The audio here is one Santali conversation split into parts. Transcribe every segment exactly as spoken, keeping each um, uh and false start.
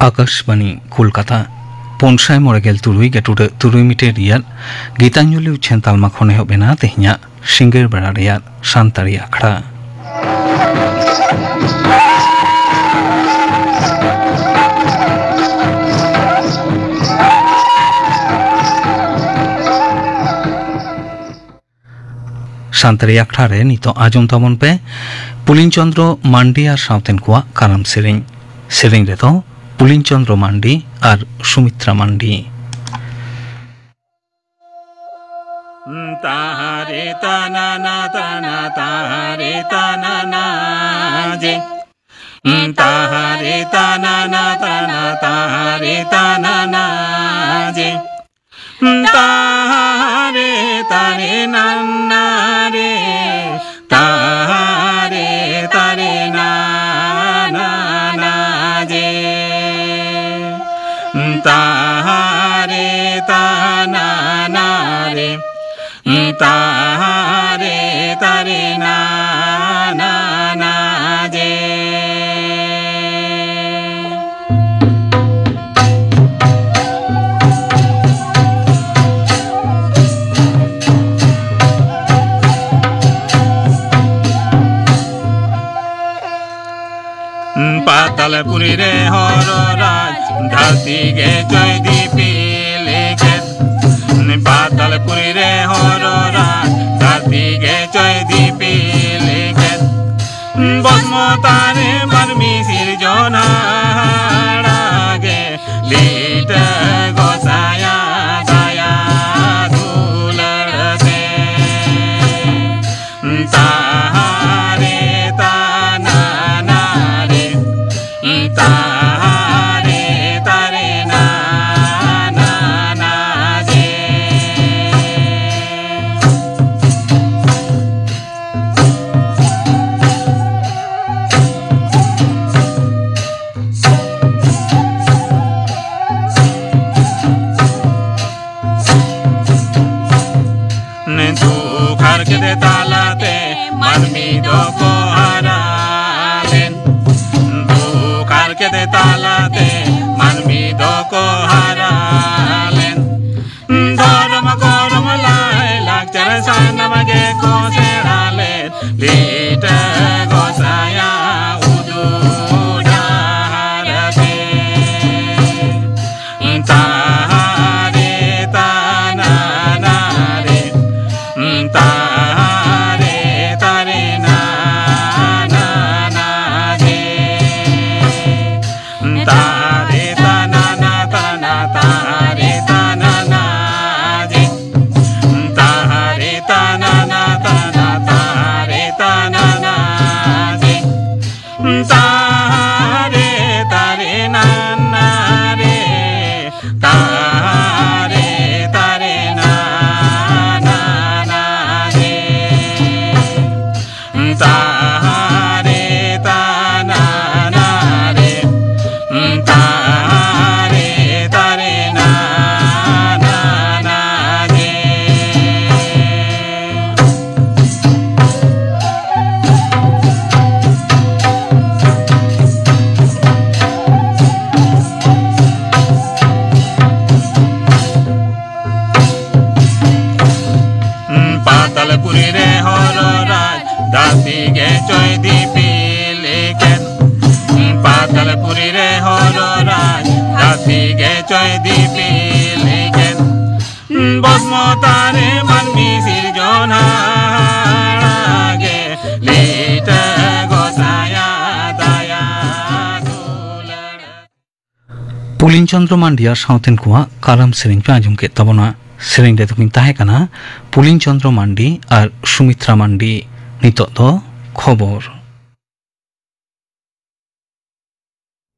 ᱟᱠᱟᱥᱵᱟᱱᱤ ᱠᱳᱞᱠᱟᱛᱟ, ᱯᱩᱱ ᱥᱟᱭ ᱢᱚᱬᱮ ᱜᱮᱞ ᱛᱩᱨᱩᱭ ᱜᱮᱴᱩᱰᱟᱹᱜ ᱛᱩᱨᱩᱭ ᱢᱤᱴᱟᱨ ᱨᱮᱭᱟᱜ ᱜᱤᱛᱟᱧᱡᱚᱞᱤ ᱩᱪᱷᱟᱹᱱ ᱛᱟᱞᱢᱟ ᱠᱷᱚᱱ ᱮᱦᱚᱵ ᱮᱱᱟ ᱛᱮᱦᱮᱧᱟᱜ ᱥᱤᱸᱜᱟᱹᱲ ᱵᱮᱲᱟ ᱨᱮᱭᱟᱜ ᱥᱟᱱᱛᱟᱲᱤ ᱟᱠᱷᱲᱟ᱾ ᱥᱟᱱᱛᱟᱲᱤ ᱟᱠᱷᱲᱟ ᱨᱮ ᱱᱤᱛᱚᱜ ᱟᱸᱡᱚᱢ ᱛᱟᱵᱚᱱ ᱯᱮ ᱯᱩᱞᱤᱱ ᱪᱚᱸᱫᱽᱨᱚ ᱢᱟᱱᱰᱤ ᱟᱨ ᱥᱟᱶᱛᱮᱱ ᱠᱚᱣᱟᱜ ᱠᱟᱨᱟᱢ ᱥᱮᱨᱮᱧ᱾ ᱥᱮᱨᱮᱧ ᱨᱮᱫᱚ ᱯᱩᱞᱤᱱ ᱪᱚᱸᱫᱽᱨᱚ ᱢᱟᱱᱰᱤ ᱟᱨ ᱥᱩᱢᱤᱛᱨᱟ ᱢᱟᱱᱰᱤ᱾ ᱛᱟᱦᱟᱨᱮ ᱛᱟᱱᱟᱱᱟ ᱛᱟᱱᱟ ᱛᱟᱦᱟᱨᱮ ᱛᱟᱱᱟᱱᱟ ᱡᱮ᱾ ᱛᱟᱦᱟᱨᱮ ᱛᱟᱱᱟᱱᱟ ᱛᱟᱱᱟ ᱛᱟᱦᱟᱨᱮ ᱛᱟᱱᱟᱱᱟ ᱡᱮ᱾ ᱛᱟᱦᱟᱨᱮ ᱛᱟᱨᱮ ᱱᱟᱱᱟ ᱨᱮ᱾ ᱛᱟᱦᱟᱨᱮ ᱛᱟᱨᱮ ᱱᱟᱱᱟ ᱡᱮ᱾ ᱛᱟᱦᱟᱨᱮ ᱛᱟᱱᱟᱱᱟ ᱨᱮ᱾ ᱛᱟᱦᱟᱨᱮ ᱛᱟᱨᱮ ᱱᱟᱱᱟ ᱡᱮ᱾ ᱯᱟᱛᱟᱞᱯᱩᱨᱤ ᱨᱮ ᱦᱚᱨᱚ ᱨᱟᱡᱽ, ᱫᱷᱟᱹᱨᱛᱤ ᱜᱮ ᱪᱚᱭ ᱫᱤᱯᱤᱞ ᱠᱮᱫ᱾ ᱯᱟᱛᱟᱞᱯᱩᱨᱤ ᱨᱮ ᱦᱚᱨᱚ ᱨᱟᱡᱽ, ᱫᱷᱟᱹᱨᱛᱤ ᱜᱮ ᱪᱚᱭ ᱫᱤᱯᱤᱞ ᱠᱮᱫ᱾ ᱵᱚᱥᱢᱚᱛᱟ ᱨᱮ ᱢᱟᱹᱱᱢᱤ ᱥᱤᱨᱡᱚᱱ ᱦᱟᱦᱟᱲᱟ ᱜᱮ, ᱞᱤᱴᱟᱹ ᱜᱚᱥᱟᱭᱟ ᱫᱟᱭᱟ ᱫᱩᱞᱟᱹᱲ ᱛᱮ᱾ ᱛᱟᱦᱟᱨᱮ ᱛᱟᱱᱟᱱᱟ ᱨᱮ, ᱛᱟᱦᱟᱨᱮ ᱛᱟᱨᱮ ᱱᱟᱱᱟ ᱡᱮ᱾ ᱫᱩᱠ ᱦᱟᱨᱠᱮᱛ ᱛᱟᱞᱟᱛᱮ ᱢᱟᱹᱱᱢᱤ ᱫᱚᱠᱚ ᱦᱟᱨᱟ ᱞᱮᱱ᱾ ᱫᱩᱠ ᱦᱟᱨᱠᱮᱛ ᱛᱟᱞᱟᱛᱮ ᱢᱤᱫ ᱫᱚᱠᱚ ᱦᱟᱨᱟ ᱞᱮᱱ᱾ ᱫᱷᱚᱨᱚᱢ ᱠᱚᱨᱚᱢ ᱞᱟᱭ ᱞᱟᱠᱪᱟᱨ ᱥᱟᱱᱟᱢ ᱜᱮ ᱠᱚ ᱥᱮᱬᱟ ᱞᱮᱱ᱾ ᱞᱤᱴᱟᱹ ᱜᱚᱸᱥᱟᱭᱟᱜ ᱩᱫᱩᱜ ᱰᱟᱦᱟᱨ ᱛᱮ᱾ ᱛᱟᱦᱟᱨᱮ ᱛᱟᱱᱟᱱᱟᱨᱮ, ᱛᱟᱦᱟᱨᱮ ᱛᱟᱨᱮ ᱱᱟᱱᱟᱱᱟᱨᱮ᱾ ᱛᱟᱨᱮ ᱛᱟᱱᱟᱱᱟ ᱛᱟᱱᱟ ᱛᱟᱨᱮ ᱛᱟᱱᱟᱱᱟ ᱡᱮ᱾ ᱛᱟᱨᱮ ᱛᱟᱱᱟᱱᱟ ᱛᱟᱱᱟ ᱛᱟᱨᱮ ᱛᱟᱱᱟᱱᱟ ᱡᱮ᱾ ᱛᱟᱨᱮ ᱛᱟᱨᱮ ᱱᱟᱱᱟ ᱨᱮ᱾ ᱛᱟᱨᱮ ᱛᱟᱨᱮ ᱱᱟᱱᱟ ᱨᱮ᱾ ᱛᱟᱦᱟᱨᱮ ᱛᱟᱱᱟᱱᱟᱨᱮ, ᱛᱟᱦᱟᱨᱮ ᱛᱟᱨᱮ ᱱᱟᱱᱟᱱᱟᱨᱮ᱾ ᱯᱟᱛᱟᱞᱯᱩᱨᱤ ᱨᱮ ᱦᱚᱨᱚ ᱨᱟᱡᱽ, ᱫᱟᱹᱥᱤ ᱜᱮ ᱪᱚᱭ ᱫᱤᱯᱤᱞ ᱮᱠᱮᱱ᱾ ᱯᱟᱛᱟᱞᱯᱩᱨᱤ ᱨᱮ ᱦᱚᱨᱚ ᱨᱟᱡᱽ, ᱫᱟᱹᱥᱤ ᱜᱮ ᱪᱚᱭ ᱫᱤᱯᱤᱞ ᱮᱠᱮᱱ᱾ ᱵᱚᱥᱢᱚᱛᱟ ᱨᱮ ᱢᱟᱹᱱᱢᱤ ᱥᱤᱨᱡᱚᱱ ᱦᱟᱦᱟᱲᱟ ᱜᱮ, ᱞᱤᱴᱟᱹ ᱜᱚᱸᱥᱟᱭᱟ ᱫᱟᱭᱟ ᱫᱩᱞᱟᱹᱲ᱾ ᱯᱩᱞᱤᱱ ᱪᱚᱸᱫᱽᱨᱚ ᱢᱟᱱᱰᱤ ᱟᱨ ᱥᱟᱶᱛᱮᱱ ᱠᱚᱣᱟᱜ ᱠᱟᱨᱟᱢ ᱥᱮᱨᱮᱧ ᱯᱮ ᱟᱸᱡᱚᱢ ᱠᱮᱫ ᱛᱟᱵᱚᱱᱟ᱾ ᱥᱮᱨᱮᱧ ᱨᱮᱫᱚ ᱠᱤᱱ ᱛᱟᱦᱮᱸ ᱠᱟᱱᱟ ᱯᱩᱞᱤᱱ ᱪᱚᱸᱫᱽᱨᱚ ᱢᱟᱱᱰᱤ ᱟᱨ ᱥᱩᱢᱤᱛᱨᱟ ᱢᱟᱱᱰᱤ᱾ ᱱᱤᱛᱚᱜ ᱫᱚ ᱠᱷᱚᱵᱚᱨ᱾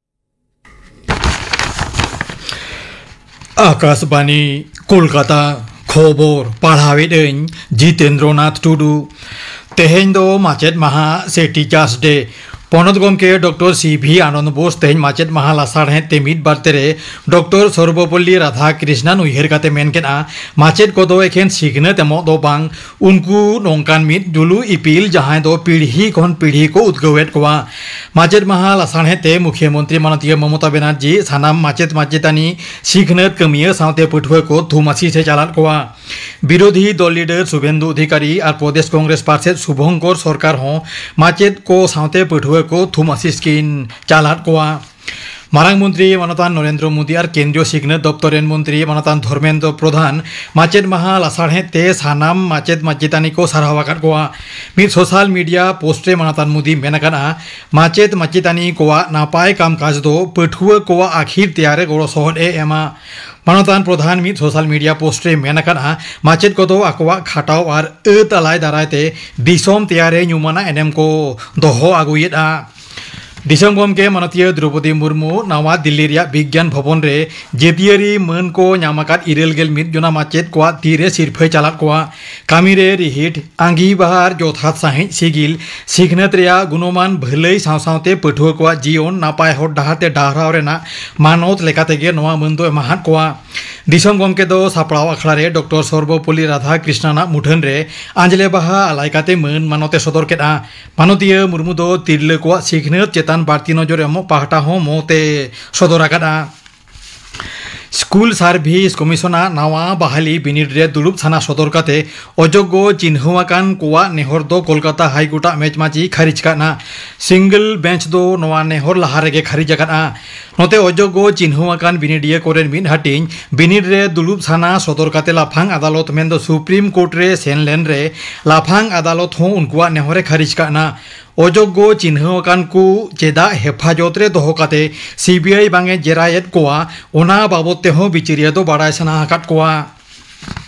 ᱟᱠᱟᱥᱵᱟᱱᱤ ᱠᱳᱞᱠᱟᱛᱟ, ᱠᱷᱚᱵᱚᱨ ᱯᱟᱲᱦᱟᱣᱮᱫ ᱟᱹᱧ ᱡᱤᱛᱮᱱᱫᱨᱚᱱᱟᱛᱷ ᱴᱩᱰᱩ᱾ ᱛᱮᱦᱮᱧ ᱫᱚ ᱢᱟᱪᱮᱫ ᱢᱟᱦᱟ ᱥᱮ Teachers Day᱾ ᱯᱚᱱᱚᱛ ᱜᱚᱢᱠᱮ ᱰᱚᱠᱴᱚᱨ ᱥᱤ ᱵᱷᱤ ᱟᱱᱚᱱᱫ ᱵᱳᱥ ᱛᱮᱦᱮᱧ ᱢᱟᱪᱮᱫ ᱢᱟᱦᱟ ᱞᱟᱥᱟᱲᱦᱮᱫ ᱛᱮ ᱢᱤᱫ ᱵᱟᱨᱛᱮ ᱨᱮ ᱰᱚᱠᱴᱚᱨ ᱥᱚᱨᱵᱚᱯᱚᱞᱞᱤ ᱨᱟᱫᱷᱟ ᱠᱨᱤᱥᱱᱟᱱ ᱩᱭᱦᱟᱹᱨ ᱠᱟᱛᱮ ᱢᱮᱱ ᱠᱮᱫᱼᱟ, ᱢᱟᱪᱮᱫ ᱠᱚᱫᱚ ᱮᱠᱷᱮᱱ ᱥᱤᱠᱷᱱᱟᱹᱛ ᱮᱢᱚᱜ ᱫᱚ ᱵᱟᱝ, ᱩᱱᱠᱩ ᱱᱚᱝᱠᱟᱱ ᱢᱤᱫ ᱡᱩᱞᱩ ᱤᱯᱤᱞ ᱡᱟᱦᱟᱸᱭ ᱫᱚ ᱯᱤᱲᱦᱤ ᱠᱷᱚᱱ ᱯᱤᱲᱦᱤ ᱠᱚ ᱩᱫᱽᱜᱟᱹᱣᱮᱫ ᱠᱚᱣᱟ᱾ ᱢᱟᱪᱮᱫ ᱢᱟᱦᱟ ᱞᱟᱥᱟᱲᱦᱮᱫ ᱛᱮ ᱢᱩᱠᱷᱭᱟᱹ ᱢᱚᱱᱛᱨᱤ ᱢᱟᱱᱚᱛᱤᱭᱟᱹ ᱢᱚᱢᱚᱛᱟ ᱵᱮᱱᱟᱨᱡᱤ ᱥᱟᱱᱟᱢ ᱢᱟᱪᱮᱫ ᱢᱟᱪᱮᱛᱟᱹᱱᱤ, ᱥᱤᱠᱷᱱᱟᱹᱛ ᱠᱟᱹᱢᱤᱭᱟᱹ ᱥᱟᱶᱛᱮ ᱯᱟᱹᱴᱷᱩᱣᱟᱹ ᱠᱚ ᱛᱷᱩᱢ ᱟᱥᱤᱥ ᱮ ᱪᱟᱞᱟᱫ ᱠᱚᱣᱟ᱾ ᱵᱤᱨᱳᱫᱷᱤ ᱫᱚᱞ ᱞᱤᱰᱟᱨ ᱥᱩᱵᱷᱮᱱᱫᱩ ᱚᱫᱷᱤᱠᱟᱨᱤ ᱟᱨ ᱯᱨᱚᱫᱮᱥ ᱠᱚᱝᱜᱨᱮᱥ ᱯᱟᱨᱥᱮᱛ ᱥᱩᱵᱷᱚᱝᱠᱚᱨ ᱥᱚᱨᱠᱟᱨ ᱦᱚᱸ ᱢᱟᱪᱮᱫ ᱠᱚ ᱥᱟᱶᱛᱮ ᱯᱟᱹᱴᱷᱩᱣᱟᱹ ᱠᱚ ᱛᱷᱩᱢ ᱟᱥᱤᱥ ᱠᱤᱱ ᱪᱟᱞᱟᱫ ᱠᱚᱣᱟ᱾ ᱢᱟᱨᱟᱝ ᱢᱚᱱᱛᱨᱤ ᱢᱟᱱᱚᱛᱟᱱ ᱱᱚᱨᱮᱱᱫᱨᱚ ᱢᱳᱫᱤ ᱟᱨ ᱠᱮᱱᱫᱨᱤᱭᱚ ᱥᱤᱠᱷᱱᱟᱹᱛ ᱫᱚᱯᱛᱚᱨ ᱨᱮᱱ ᱢᱚᱱᱛᱨᱤ ᱢᱟᱱᱚᱛᱟᱱ ᱫᱷᱚᱨᱢᱮᱱᱫᱨᱚ ᱯᱨᱚᱫᱷᱟᱱ ᱢᱟᱪᱮᱫ ᱢᱟᱦᱟ ᱞᱟᱥᱟᱲᱦᱮᱫ ᱛᱮ ᱥᱟᱱᱟᱢ ᱢᱟᱪᱮᱫ ᱢᱟᱪᱮᱛᱟᱹᱱᱤ ᱠᱚ ᱥᱟᱨᱦᱟᱣ ᱟᱠᱟᱫ ᱠᱚᱣᱟ᱾ ᱢᱤᱫ ᱥᱳᱥᱟᱞ ᱢᱤᱰᱤᱭᱟ ᱯᱳᱥᱴ ᱨᱮ ᱢᱟᱱᱚᱛᱟᱱ ᱢᱳᱫᱤ ᱢᱮᱱ ᱟᱠᱟᱫᱼᱟ, ᱢᱟᱪᱮᱫ ᱢᱟᱪᱮᱛᱟᱹᱱᱤ ᱠᱚᱣᱟᱜ ᱱᱟᱯᱟᱭ ᱠᱟᱢᱠᱟᱡᱽ ᱫᱚ ᱯᱟᱹᱴᱷᱩᱣᱟᱹ ᱠᱚᱣᱟᱜ ᱟᱹᱠᱷᱤᱨ ᱛᱮᱭᱟᱨ ᱨᱮ ᱜᱚᱲᱚ ᱥᱚᱦᱚᱫ ᱮ ᱮᱢᱟ᱾ ᱢᱟᱱᱚᱛᱟᱱ ᱯᱨᱚᱫᱷᱟᱱ ᱢᱤᱫ ᱥᱳᱥᱟᱞ ᱢᱤᱰᱤᱭᱟ ᱯᱳᱥᱴ ᱨᱮ ᱢᱮᱱ ᱟᱠᱟᱫᱼᱟ, ᱢᱟᱪᱮᱫ ᱠᱚᱫᱚ ᱟᱠᱚᱣᱟᱜ ᱠᱷᱟᱴᱟᱣ ᱟᱨ ᱟᱹᱛ ᱟᱞᱟᱭ ᱫᱟᱨᱟᱭ ᱛᱮ ᱫᱤᱥᱚᱢ ᱛᱮᱭᱟᱨ ᱨᱮ ᱧᱩᱢᱟᱱᱟᱜ ᱮᱱᱮᱢ ᱠᱚ ᱫᱚᱦᱚ ᱟᱹᱜᱩᱭᱮᱫᱼᱟ᱾ ᱫᱤᱥᱚᱢ ᱜᱚᱢᱠᱮ ᱢᱟᱱᱚᱛᱤᱭᱟᱹ ᱫᱨᱚᱣᱯᱚᱫᱤ ᱢᱩᱨᱢᱩ ᱱᱟᱣᱟ ᱫᱤᱞᱞᱤ ᱨᱮᱭᱟᱜ ᱵᱤᱜᱽᱜᱟᱱ ᱵᱷᱚᱵᱚᱱ ᱨᱮ ᱡᱟᱹᱛᱤᱭᱟᱹᱨᱤ ᱢᱟᱹᱱ ᱠᱚ ᱧᱟᱢ ᱟᱠᱟᱫ ᱤᱨᱟᱹᱞ ᱜᱮᱞ ᱢᱤᱫ ᱡᱚᱱᱟ ᱢᱟᱪᱮᱫ ᱠᱚᱣᱟᱜ ᱛᱤ ᱨᱮ ᱥᱤᱨᱯᱷᱟᱹᱭ ᱪᱟᱞᱟᱫ ᱠᱚᱣᱟ᱾ ᱠᱟᱹᱢᱤ ᱨᱮ ᱨᱤᱦᱤᱴ, ᱟᱸᱜᱤᱵᱷᱟᱨ, ᱡᱚᱛᱷᱟᱛ ᱥᱟᱺᱦᱤᱡ ᱥᱤᱜᱤᱞ, ᱥᱤᱠᱷᱱᱟᱹᱛ ᱨᱮᱭᱟᱜ ᱜᱩᱱᱚᱢᱟᱱ ᱵᱷᱟᱹᱞᱟᱹᱭ ᱥᱟᱶ ᱥᱟᱶᱛᱮ ᱯᱟᱹᱴᱷᱩᱣᱟᱹ ᱠᱚᱣᱟᱜ ᱡᱤᱭᱚᱱ ᱱᱟᱯᱟᱭ ᱦᱚᱨ ᱰᱟᱦᱟᱨ ᱛᱮ ᱰᱟᱦᱨᱟᱣ ᱨᱮᱱᱟᱜ ᱢᱟᱱᱚᱛ ᱞᱮᱠᱟᱛᱮ ᱜᱮ ᱱᱚᱣᱟ ᱢᱟᱹᱱ ᱫᱚ ᱮᱢᱟᱦᱟᱫ ᱠᱚᱣᱟ᱾ ᱫᱤᱥᱚᱢ ᱜᱚᱢᱠᱮ ᱫᱚ ᱥᱟᱯᱲᱟᱣ ᱟᱠᱷᱲᱟ ᱨᱮ ᱰᱚᱠᱴᱚᱨ ᱥᱚᱨᱵᱚᱯᱚᱞᱞᱤ ᱨᱟᱫᱷᱟ ᱠᱨᱤᱥᱱᱟᱱᱟᱜ ᱢᱩᱴᱷᱟᱹᱱ ᱨᱮ ᱟᱸᱡᱽᱞᱮ ᱵᱟᱦᱟ ᱟᱞᱟᱭ ᱠᱟᱛᱮ ᱢᱟᱹᱱ ᱢᱟᱱᱚᱛ ᱮ ᱥᱚᱫᱚᱨ ᱠᱮᱫᱼᱟ᱾ ᱢᱟᱱᱚᱛᱤᱭᱟᱹ ᱢᱩᱨᱢᱩ ᱫᱚ ᱛᱤᱨᱞᱟᱹ ᱠᱚᱣᱟᱜ ᱥᱤᱠᱷᱱᱟᱹᱛ ᱪᱮᱛᱟᱱ ᱵᱟᱹᱲᱛᱤ ᱱᱚᱡᱚᱨ ᱮᱢᱚᱜ ᱯᱟᱦᱴᱟ ᱦᱚᱸ ᱢᱚᱛ ᱮ ᱥᱚᱫᱚᱨ ᱟᱠᱟᱫᱼᱟ᱾ ᱥᱠᱩᱞ ᱥᱟᱨᱵᱷᱤᱥ ᱠᱚᱢᱤᱥᱚᱱᱟᱜ ᱱᱟᱣᱟ ᱵᱟᱦᱟᱞᱤ ᱵᱤᱱᱤᱰ ᱨᱮ ᱫᱩᱲᱩᱵ ᱥᱟᱱᱟ ᱥᱚᱫᱚᱨ ᱠᱟᱛᱮ ᱚᱡᱳᱜᱽᱜᱚ ᱪᱤᱱᱦᱟᱹᱣ ᱟᱠᱟᱱ ᱠᱚᱣᱟᱜ ᱱᱮᱦᱚᱨ ᱫᱚ ᱠᱳᱞᱠᱟᱛᱟ ᱦᱟᱭ ᱠᱳᱨᱴᱟᱜ ᱢᱮᱪ ᱢᱟᱹᱡᱷᱤ ᱠᱷᱟᱨᱤᱡ ᱠᱟᱜᱼᱟ᱾ ᱥᱤᱝᱜᱮᱞ ᱵᱮᱧᱪ ᱫᱚ ᱱᱚᱣᱟ ᱱᱮᱦᱚᱨ ᱞᱟᱦᱟ ᱨᱮᱜᱮ ᱠᱷᱟᱨᱤᱡ ᱟᱠᱟᱫᱼᱟ᱾ ᱱᱚᱛᱮ ᱚᱡᱳᱜᱽᱜᱚ ᱪᱤᱱᱦᱟᱹᱣ ᱟᱠᱟᱱ ᱵᱤᱱᱤᱰᱤᱭᱟᱹ ᱠᱚᱨᱮᱱ ᱢᱤᱫ ᱦᱟᱹᱴᱤᱧ ᱵᱤᱱᱤᱰ ᱨᱮ ᱫᱩᱲᱩᱵ ᱥᱟᱱᱟ ᱥᱚᱫᱚᱨ ᱠᱟᱛᱮ ᱞᱟᱯᱷᱟᱝ ᱟᱫᱟᱞᱚᱛ ᱢᱮᱱᱫᱚ ᱥᱩᱯᱨᱤᱢ ᱠᱳᱨᱴ ᱨᱮ ᱥᱮᱱ ᱞᱮᱱ ᱨᱮ ᱞᱟᱯᱷᱟᱝ ᱟᱫᱟᱞᱚᱛ ᱦᱚᱸ ᱩᱱᱠᱩᱣᱟᱜ ᱱᱮᱦᱚᱨ ᱮ ᱠᱷᱟᱨᱤᱡ ᱠᱟᱜᱼᱟ᱾ ᱚᱡᱳᱜᱽᱜᱚ ᱪᱤᱱᱦᱟᱹᱣ ᱟᱠᱟᱱ ᱠᱚ ᱪᱮᱫᱟᱜ ᱦᱮᱯᱷᱟᱡᱚᱛ ᱨᱮ ᱫᱚᱦᱚ ᱠᱟᱛᱮ ᱥᱤ ᱵᱤ ᱟᱭ ᱵᱟᱝ ᱮ ᱡᱮᱨᱟᱭᱮᱫ ᱠᱚᱣᱟ, ᱚᱱᱟ ᱵᱟᱵᱚᱛ ᱛᱮᱦᱚᱸ ᱵᱤᱪᱟᱹᱨᱤᱭᱟᱹ ᱫᱚ ᱵᱟᱲᱟᱭ ᱥᱟᱱᱟ ᱟᱠᱟᱫ ᱠᱚᱣᱟ᱾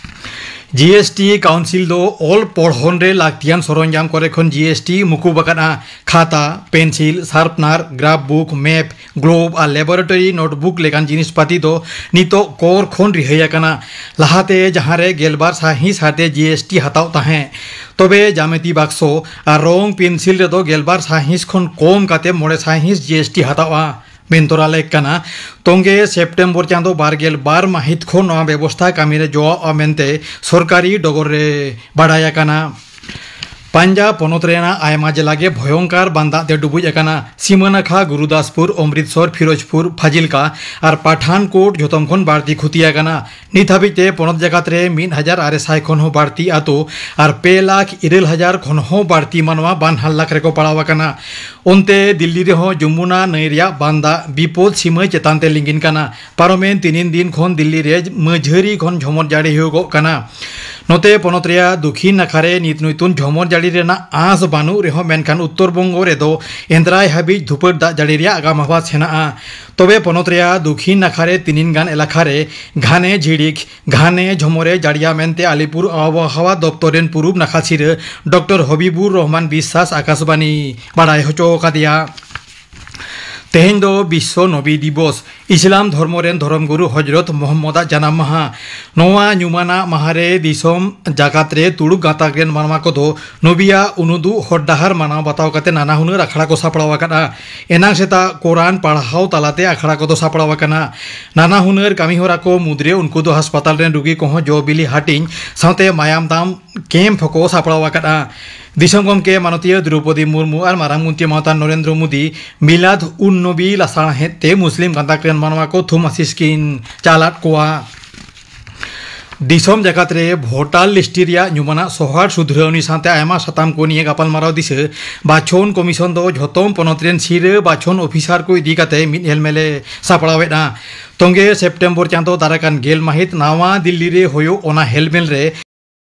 ᱡᱤ ᱮᱥ ᱴᱤ ᱠᱟᱣᱩᱱᱥᱤᱞ ᱫᱚ ᱚᱞ ᱯᱚᱲᱦᱚᱱ ᱨᱮ ᱞᱟᱹᱠᱛᱤᱭᱟᱱ ᱥᱚᱨᱚᱧᱡᱟᱢ ᱠᱚᱨᱮ ᱠᱷᱚᱱ ᱡᱤ ᱮᱥ ᱴᱤ ᱢᱩᱠᱩᱵ ᱟᱠᱟᱱᱟ᱾ ᱠᱷᱟᱛᱟ, ᱯᱮᱱᱥᱤᱞ, ᱥᱟᱨᱯᱱᱟᱨ, ᱜᱨᱟᱯᱷ ᱵᱩᱠ, ᱢᱮᱯ, ᱜᱞᱳᱵ ᱟᱨ ᱞᱮᱵᱚᱨᱮᱴᱚᱨᱤ ᱱᱳᱴᱵᱩᱠ ᱞᱮᱠᱟᱱ ᱡᱤᱱᱤᱥ ᱯᱟᱹᱛᱤ ᱫᱚ ᱱᱤᱛᱚᱜ ᱠᱚᱨ ᱠᱷᱚᱱ ᱨᱤᱦᱟᱹᱭ ᱟᱠᱟᱱᱟ᱾ ᱞᱟᱦᱟᱛᱮ ᱡᱟᱦᱟᱸ ᱨᱮ ᱜᱮᱞᱵᱟᱨ ᱥᱟᱭᱦᱤᱸᱥ ᱦᱟᱨᱛᱮ ᱡᱤ ᱮᱥ ᱴᱤ ᱦᱟᱛᱟᱣ ᱛᱟᱦᱮᱸ, ᱛᱚᱵᱮ ᱡᱟᱢᱮᱛᱤ ᱵᱟᱠᱥᱚ ᱟᱨ ᱨᱚᱝ ᱯᱮᱱᱥᱤᱞ ᱨᱮᱫᱚ ᱜᱮᱞᱵᱟᱨ ᱥᱟᱭᱦᱤᱸᱥ ᱠᱷᱚᱱ ᱠᱚᱢ ᱠᱟᱛᱮ ᱢᱚᱬᱮ ᱥᱟᱭᱦᱤᱸᱥ ᱡᱤ ᱮᱥ ᱴᱤ ᱦᱟᱛᱟᱣᱼᱟ᱾ ᱢᱮᱱ ᱛᱚᱨᱟ ᱞᱮᱠ ᱠᱟᱱᱟ, ᱛᱚᱝᱜᱮ ᱥᱮᱯᱴᱮᱢᱵᱚᱨ ᱪᱟᱸᱫᱚ ᱵᱟᱨ ᱜᱮᱞ ᱵᱟᱨ ᱢᱟᱹᱦᱤᱛ ᱠᱷᱚᱱ ᱱᱚᱣᱟ ᱵᱮᱵᱚᱥᱛᱷᱟ ᱠᱟᱹᱢᱤ ᱨᱮ ᱡᱚᱣᱟᱣᱜᱼᱟ ᱢᱮᱱᱛᱮ ᱥᱚᱨᱠᱟᱨᱤ ᱰᱚᱜᱚᱨ ᱨᱮ ᱵᱟᱰᱟᱭ ᱟᱠᱟᱱᱟ᱾ ᱯᱟᱧᱡᱟᱵᱽ ᱯᱚᱱᱚᱛ ᱨᱮᱱᱟᱜ ᱟᱭᱢᱟ ᱡᱮᱞᱟ ᱜᱮ ᱵᱷᱚᱭᱚᱝᱠᱟᱨ ᱵᱟᱱ ᱫᱟᱜ ᱛᱮ ᱰᱩᱵᱩᱡ ᱟᱠᱟᱱᱟ᱾ ᱥᱤᱢᱟᱹ ᱱᱟᱠᱷᱟ ᱜᱩᱨᱩᱫᱟᱥᱯᱩᱨ, ᱚᱢᱨᱤᱛᱥᱚᱨ, ᱯᱷᱤᱨᱳᱡᱽᱯᱩᱨ, ᱯᱷᱟᱡᱤᱞᱠᱟ ᱟᱨ ᱯᱟᱴᱷᱟᱱᱠᱳᱴ ᱡᱷᱚᱛᱚᱢ ᱠᱷᱚᱱ ᱵᱟᱹᱲᱛᱤ ᱠᱷᱚᱛᱤ ᱟᱠᱟᱱᱟ᱾ ᱱᱤᱛ ᱦᱟᱹᱵᱤᱡ ᱛᱮ ᱯᱚᱱᱚᱛ ᱡᱟᱠᱟᱛ ᱨᱮ ᱢᱤᱫ ᱦᱟᱡᱟᱨ ᱟᱨᱮ ᱥᱟᱭ ᱠᱷᱚᱱ ᱦᱚᱸ ᱵᱟᱹᱲᱛᱤ ᱟᱛᱳ ᱟᱨ ᱯᱮ ᱞᱟᱠᱷ ᱤᱨᱟᱹᱞ ᱦᱟᱡᱟᱨ ᱠᱷᱚᱱ ᱦᱚᱸ ᱵᱟᱹᱲᱛᱤ ᱢᱟᱱᱣᱟ ᱵᱟᱱ ᱦᱟᱞᱞᱟᱠ ᱨᱮᱠᱚ ᱯᱟᱲᱟᱣ ᱟᱠᱟᱱᱟ᱾ ᱚᱱᱛᱮ ᱫᱤᱞᱞᱤ ᱨᱮᱦᱚᱸ ᱡᱚᱢᱩᱱᱟ ᱱᱟᱹᱭ ᱨᱮᱭᱟᱜ ᱵᱟᱱ ᱫᱟᱜ ᱵᱤᱯᱚᱫ ᱥᱤᱢᱟᱹ ᱪᱮᱛᱟᱱ ᱛᱮ ᱞᱤᱸᱜᱤᱱ ᱠᱟᱱᱟ᱾ ᱯᱟᱨᱚᱢᱮᱱ ᱛᱤᱱᱤᱱ ᱫᱤᱱ ᱠᱷᱚᱱ ᱫᱤᱞᱞᱤ ᱨᱮ ᱢᱟᱹᱡᱷᱟᱹᱨᱤ ᱠᱷᱚᱱ ᱡᱷᱚᱢᱚᱨ ᱡᱟᱹᱲᱤ ᱦᱩᱭᱩᱜᱚᱜ ᱠᱟᱱᱟ᱾ ᱱᱚᱛᱮ ᱯᱚᱱᱚᱛ ᱨᱮᱭᱟᱜ ᱫᱚᱠᱷᱤᱱ ᱱᱟᱠᱷᱟ ᱨᱮ ᱱᱤᱛ ᱱᱩᱭᱛᱩᱱ ᱡᱷᱚᱢᱚᱨ ᱡᱟᱹᱲᱤ ᱨᱮᱱᱟᱜ ᱟᱸᱥ ᱵᱟᱹᱱᱩᱜ ᱨᱮᱦᱚᱸ, ᱢᱮᱱᱠᱷᱟᱱ ᱩᱛᱛᱚᱨ ᱵᱚᱝᱜᱚ ᱨᱮᱫᱚ ᱮᱱᱫᱨᱟᱭ ᱦᱟᱹᱵᱤᱡ ᱫᱷᱩᱯᱟᱹᱲ ᱫᱟᱜ ᱡᱟᱹᱲᱤ ᱨᱮᱭᱟᱜ ᱟᱜᱟᱢ ᱟᱵᱷᱟᱥ ᱦᱮᱱᱟᱜᱼᱟ᱾ ᱛᱚᱵᱮ ᱯᱚᱱᱚᱛ ᱨᱮᱭᱟᱜ ᱫᱚᱠᱷᱤᱱ ᱱᱟᱠᱷᱟ ᱨᱮ ᱛᱤᱱᱤᱱ ᱜᱟᱱ ᱮᱞᱟᱠᱟ ᱨᱮ ᱜᱷᱟᱱᱮ ᱡᱷᱤᱲᱤᱠ, ᱜᱷᱟᱱᱮ ᱡᱷᱚᱢᱚᱨᱮ ᱡᱟᱹᱲᱤᱭᱟ ᱢᱮᱱᱛᱮ ᱟᱞᱤᱯᱩᱨ ᱟᱵᱚᱦᱟᱣᱟ ᱫᱚᱯᱛᱚᱨ ᱨᱮᱱ ᱯᱩᱨᱩᱵ ᱱᱟᱠᱷᱟ ᱥᱤᱨᱟᱹ ᱰᱚᱠᱴᱚᱨ ᱦᱚᱵᱤᱵᱩᱨ ᱨᱚᱦᱢᱟᱱ ᱵᱤᱥᱥᱟᱥ ᱟᱠᱟᱥᱵᱟᱱᱤ ᱵᱟᱲᱟᱭ ᱦᱚᱪᱚ ᱟᱠᱟᱫᱮᱭᱟ᱾ ᱛᱮᱦᱮᱧ ᱫᱚ ᱵᱤᱥᱥᱚ ᱱᱚᱵᱤ ᱫᱤᱵᱚᱥ, ᱤᱥᱞᱟᱢ ᱫᱷᱚᱨᱢᱚ ᱨᱮᱱ ᱫᱷᱚᱨᱚᱢ ᱜᱩᱨᱩ ᱦᱚᱡᱨᱚᱛ ᱢᱚᱦᱚᱢᱢᱚᱫᱟᱜ ᱡᱟᱱᱟᱢ ᱢᱟᱦᱟ᱾ ᱱᱚᱣᱟ ᱧᱩᱢᱟᱱᱟᱜ ᱢᱟᱦᱟ ᱨᱮ ᱫᱤᱥᱚᱢ ᱡᱟᱠᱟᱛ ᱨᱮ ᱛᱩᱲᱩᱠ ᱜᱟᱛᱟᱠ ᱨᱮᱱ ᱢᱟᱱᱣᱟ ᱠᱚᱫᱚ ᱱᱚᱵᱤᱭᱟᱜ ᱩᱱᱩᱫᱩᱜ ᱦᱚᱨ ᱰᱟᱦᱟᱨ ᱢᱟᱱᱟᱣ ᱵᱟᱛᱟᱣ ᱠᱟᱛᱮ ᱱᱟᱱᱟ ᱦᱩᱱᱟᱹᱨ ᱟᱠᱷᱲᱟ ᱠᱚ ᱥᱟᱯᱲᱟᱣ ᱟᱠᱟᱫᱼᱟ᱾ ᱮᱱᱟᱝ ᱥᱮᱛᱟᱜ ᱠᱳᱨᱟᱱ ᱯᱟᱲᱦᱟᱣ ᱛᱟᱞᱟᱛᱮ ᱟᱠᱷᱲᱟ ᱠᱚᱫᱚ ᱥᱟᱯᱲᱟᱣ ᱟᱠᱟᱱᱟ᱾ ᱱᱟᱱᱟ ᱦᱩᱱᱟᱹᱨ ᱠᱟᱹᱢᱤ ᱦᱚᱨᱟ ᱠᱚ ᱢᱩᱫᱽᱨᱮ ᱩᱱᱠᱩ ᱫᱚ ᱦᱟᱥᱯᱟᱛᱟᱞ ᱨᱮᱱ ᱨᱩᱜᱤ ᱠᱚᱦᱚᱸ ᱡᱚ ᱵᱤᱞᱤ ᱦᱟᱹᱴᱤᱧ ᱥᱟᱶᱛᱮ ᱢᱟᱭᱟᱢ ᱫᱟᱱ ᱠᱮᱢᱯ ᱦᱚᱸᱠᱚ ᱥᱟᱯᱲᱟᱣ ᱟᱠᱟᱫᱼᱟ᱾ ᱫᱤᱥᱚᱢ ᱜᱚᱢᱠᱮ ᱢᱟᱱᱚᱛᱤᱭᱟᱹ ᱫᱨᱚᱣᱯᱚᱫᱤ ᱢᱩᱨᱢᱩ ᱟᱨ ᱢᱟᱨᱟᱝ ᱢᱚᱱᱛᱨᱤ ᱢᱟᱱᱚᱛᱟᱱ ᱱᱚᱨᱮᱱᱫᱨᱚ ᱢᱳᱫᱤ ᱢᱤᱞᱟᱫ ᱩᱱ ᱱᱚᱵᱤ ᱞᱟᱥᱟᱲᱦᱮᱫ ᱛᱮ ᱢᱩᱥᱞᱤᱢ ᱜᱟᱸᱛᱟᱠ ᱨᱮᱱ ᱢᱟᱱᱣᱟ ᱠᱚ ᱛᱷᱩᱢ ᱟᱥᱤᱥ ᱠᱤᱱ ᱪᱟᱞᱟᱫ ᱠᱚᱣᱟ᱾ ᱫᱤᱥᱚᱢ ᱡᱟᱠᱟᱛ ᱨᱮ ᱵᱷᱳᱴᱟᱨ ᱞᱤᱥᱴ ᱨᱮᱭᱟᱜ ᱧᱩᱢᱟᱱᱟᱜ ᱥᱚᱦᱟᱨ ᱥᱩᱫᱷᱨᱟᱹᱣᱱᱤ ᱥᱟᱶᱛᱮ ᱟᱭᱢᱟ ᱥᱟᱛᱟᱢ ᱠᱚ ᱱᱤᱭᱮ ᱜᱟᱯᱟᱞᱢᱟᱨᱟᱣ ᱫᱤᱥᱟᱹ ᱵᱟᱪᱷᱚᱱ ᱠᱚᱢᱤᱥᱚᱱ ᱫᱚ ᱡᱷᱚᱛᱚᱢ ᱯᱚᱱᱚᱛ ᱨᱮᱱ ᱥᱤᱨᱟᱹ ᱵᱟᱪᱷᱚᱱ ᱚᱯᱷᱤᱥᱟᱨ ᱠᱚ ᱤᱫᱤ ᱠᱟᱛᱮ ᱢᱤᱫ ᱦᱮᱞᱢᱮᱞᱮ ᱥᱟᱯᱲᱟᱣᱮᱫᱼᱟ᱾ ᱛᱚᱝᱜᱮ ᱥᱮᱯᱴᱮᱢᱵᱚᱨ ᱪᱟᱸᱫᱚ ᱫᱟᱨᱟᱭ ᱠᱟᱱ ᱜᱮᱞ ᱢᱟᱹᱦᱤᱛ ᱱᱟᱣᱟ ᱫᱤᱞᱞᱤ ᱨᱮ ᱦᱩᱭᱩᱜ ᱚᱱᱟ ᱦᱮᱞᱢᱮᱞ ᱨᱮ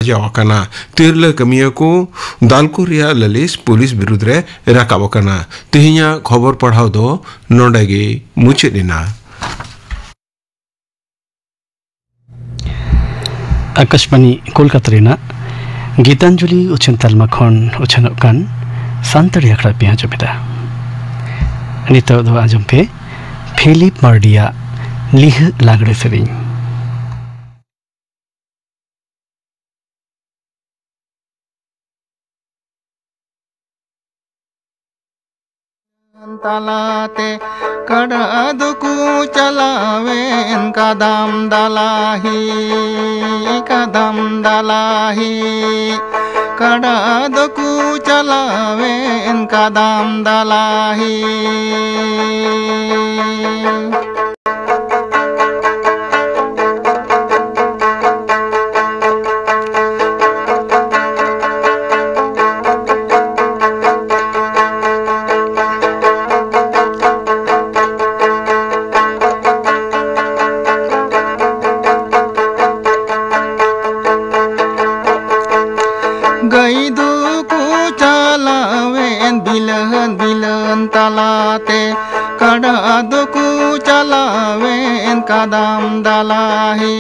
ᱥᱟᱡᱟᱣ ᱟᱠᱟᱱᱟ᱾ ᱛᱤᱨᱞᱟᱹ ᱠᱟᱹᱢᱤᱭᱟᱹ ᱠᱚ ᱫᱟᱞ ᱠᱚ ᱨᱮᱭᱟᱜ ᱞᱟᱹᱞᱤᱥ ᱯᱩᱞᱤᱥ ᱵᱤᱨᱩᱫᱽ ᱨᱮ ᱨᱟᱠᱟᱵ ᱟᱠᱟᱱᱟ᱾ ᱛᱮᱦᱮᱧᱟᱜ ᱠᱷᱚᱵᱚᱨ ᱯᱟᱲᱦᱟᱣ ᱫᱚ ᱱᱚᱰᱮ ᱜᱮ ᱢᱩᱪᱟᱹᱫ ᱮᱱᱟ᱾ ᱟᱠᱟᱥᱵᱟᱱᱤ ᱠᱳᱞᱠᱟᱛᱟ ᱨᱮᱱᱟᱜ ᱜᱤᱛᱟᱧᱡᱚᱞᱤ ᱩᱪᱷᱟᱹᱱ ᱛᱟᱞᱢᱟ ᱠᱷᱚᱱ ᱩᱪᱷᱟᱹᱱᱚᱜ ᱠᱟᱱ ᱥᱟᱱᱛᱟᱲᱤ ᱟᱠᱷᱲᱟ ᱯᱮ ᱟᱸᱡᱚᱢ ᱮᱫᱟ᱾ ᱱᱤᱛᱚᱜ ᱫᱚ ᱟᱸᱡᱚᱢ ᱯᱮ ᱯᱷᱤᱞᱤᱯ ᱢᱟᱨᱰᱤᱭᱟᱜ ᱞᱤᱦᱟᱹ ᱞᱟᱜᱽᱲᱮ ᱥᱮᱨᱮᱧ᱾ ᱛᱟᱞᱟᱛᱮ ᱠᱟᱰᱟ ᱫᱚᱠᱚ ᱪᱟᱞᱟᱣᱮᱱ ᱠᱟᱫᱟᱢ ᱫᱟᱞᱟᱦᱤ, ᱠᱟᱫᱟᱢ ᱫᱟᱞᱟᱦᱤ, ᱠᱟᱰᱟ ᱫᱚᱠᱚ ᱪᱟᱞᱟᱣᱮᱱ ᱠᱟᱫᱟᱢ ᱫᱟᱞᱟᱦᱤ᱾ ᱜᱟᱹᱭ ᱫᱚᱠᱚ ᱪᱟᱞᱟᱣᱮᱱ ᱵᱤᱞᱟᱹᱱ ᱵᱤᱞᱟᱹᱱ ᱛᱟᱞᱟᱛᱮ, ᱠᱟᱰᱟ ᱫᱚᱠᱚ ᱪᱟᱞᱟᱣᱮᱱ ᱠᱟᱫᱟᱢ ᱫᱟᱞᱟᱦᱤ,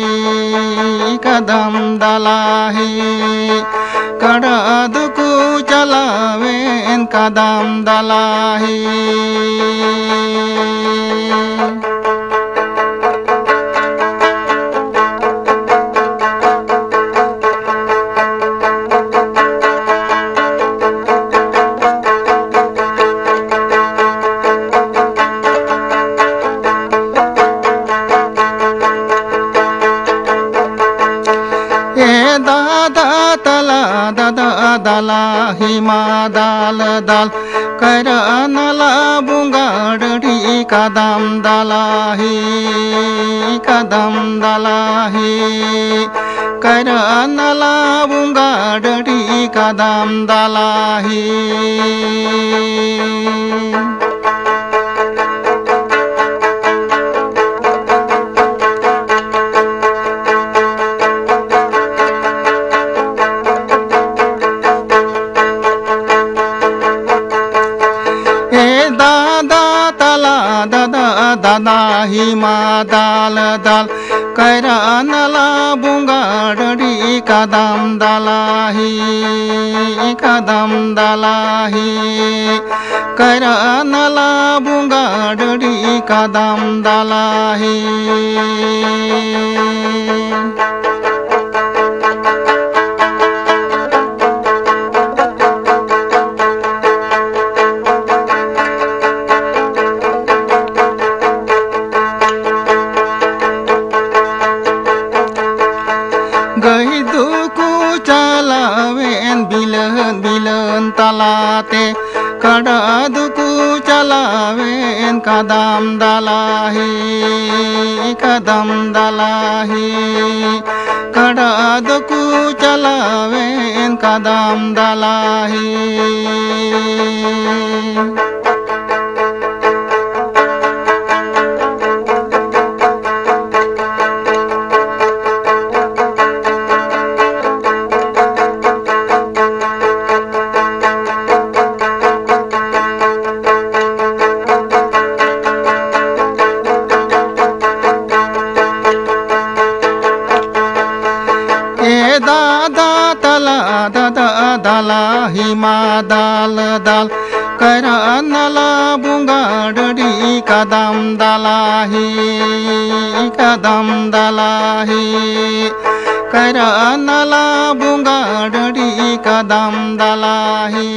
ᱠᱟᱫᱟᱢ ᱫᱟᱞᱟᱦᱤ, ᱠᱟᱰᱟ ᱫᱚᱠᱚ ᱪᱟᱞᱟᱣᱮᱱ ᱠᱟᱫᱟᱢ ᱫᱟᱞᱟᱦᱤ᱾ ᱮ ᱫᱟᱫᱟ ᱛᱟᱞᱟ, ᱫᱟᱫᱟ ᱫᱟᱞᱟ, ᱦᱤᱢᱟ ᱫᱟᱞ ᱫᱟᱞ, ᱠᱟᱭᱨᱟ ᱱᱟᱞᱟ ᱵᱚᱸᱜᱟ ᱰᱟᱹᱰᱤ, ᱠᱟᱫᱟᱢ ᱫᱟᱞᱟᱦᱤ, ᱠᱟᱫᱟᱢ ᱫᱟᱞᱟᱦᱤ, ᱠᱟᱭᱨᱟ ᱱᱟᱞᱟ ᱵᱚᱸᱜᱟ ᱰᱟᱹᱰᱤ, ᱠᱟᱫᱟᱢ ᱫᱟᱞᱟᱦᱤ᱾ ᱮ ᱫᱟᱫᱟ ᱛᱟᱞᱟ, ᱫᱟᱫᱟ ᱫᱟᱫᱟ, ᱦᱤᱢᱟ ᱫᱟᱞ ᱫᱟᱞ, ᱠᱟᱭᱨᱟ ᱱᱟᱞᱟ ᱵᱚᱸᱜᱟ ᱰᱟᱹᱰᱤ ᱠᱟᱫᱟᱢ ᱫᱟᱞᱟᱦᱤ, ᱠᱟᱫᱟᱢ ᱫᱟᱞᱟᱦᱤ᱾ ᱠᱟᱭᱨᱟ ᱱᱟᱞᱟ ᱵᱚᱸᱜᱟ ᱰᱟᱹᱰᱤ ᱠᱟᱫᱟᱢ ᱫᱟᱞᱟᱦᱤ᱾ ᱜᱟᱹᱭ ᱫᱚᱠᱚ ᱪᱟᱞᱟᱣᱮᱱ ᱵᱤᱞᱟᱹᱱ ᱵᱤᱞᱟᱹᱱ ᱛᱟᱞᱟᱛᱮ, ᱠᱟᱰᱟ ᱫᱚᱠᱚ ᱪᱟᱞᱟᱣᱮᱱ ᱠᱟᱫᱟᱢ ᱫᱟᱞᱟᱦᱤ, ᱠᱟᱫᱟᱢ ᱫᱟᱞᱟᱦᱤ᱾ ᱠᱟᱰᱟ ᱫᱚᱠᱚ ᱪᱟᱞᱟᱣᱮᱱ ᱠᱟᱫᱟᱢ ᱫᱟᱞᱟᱦᱤ᱾ ᱮ ᱫᱟᱫᱟ ᱛᱟᱞᱟ ᱫᱟᱫᱟ ᱫᱟᱞᱟ ᱦᱤᱢᱟ ᱫᱟᱞ ᱫᱟᱞ, ᱠᱟᱭᱨᱟ ᱱᱟᱞᱟ ᱵᱚᱸᱜᱟ ᱰᱟᱹᱰᱤ ᱠᱟᱫᱟᱢ ᱫᱟᱞᱟᱦᱤ, ᱠᱟᱫᱟᱢ ᱫᱟᱞᱟᱦᱤ᱾ ᱠᱟᱭᱨᱟ ᱱᱟᱞᱟ ᱵᱚᱸᱜᱟ ᱰᱟᱹᱰᱤ ᱠᱟᱫᱟᱢ ᱫᱟᱞᱟᱦᱤ᱾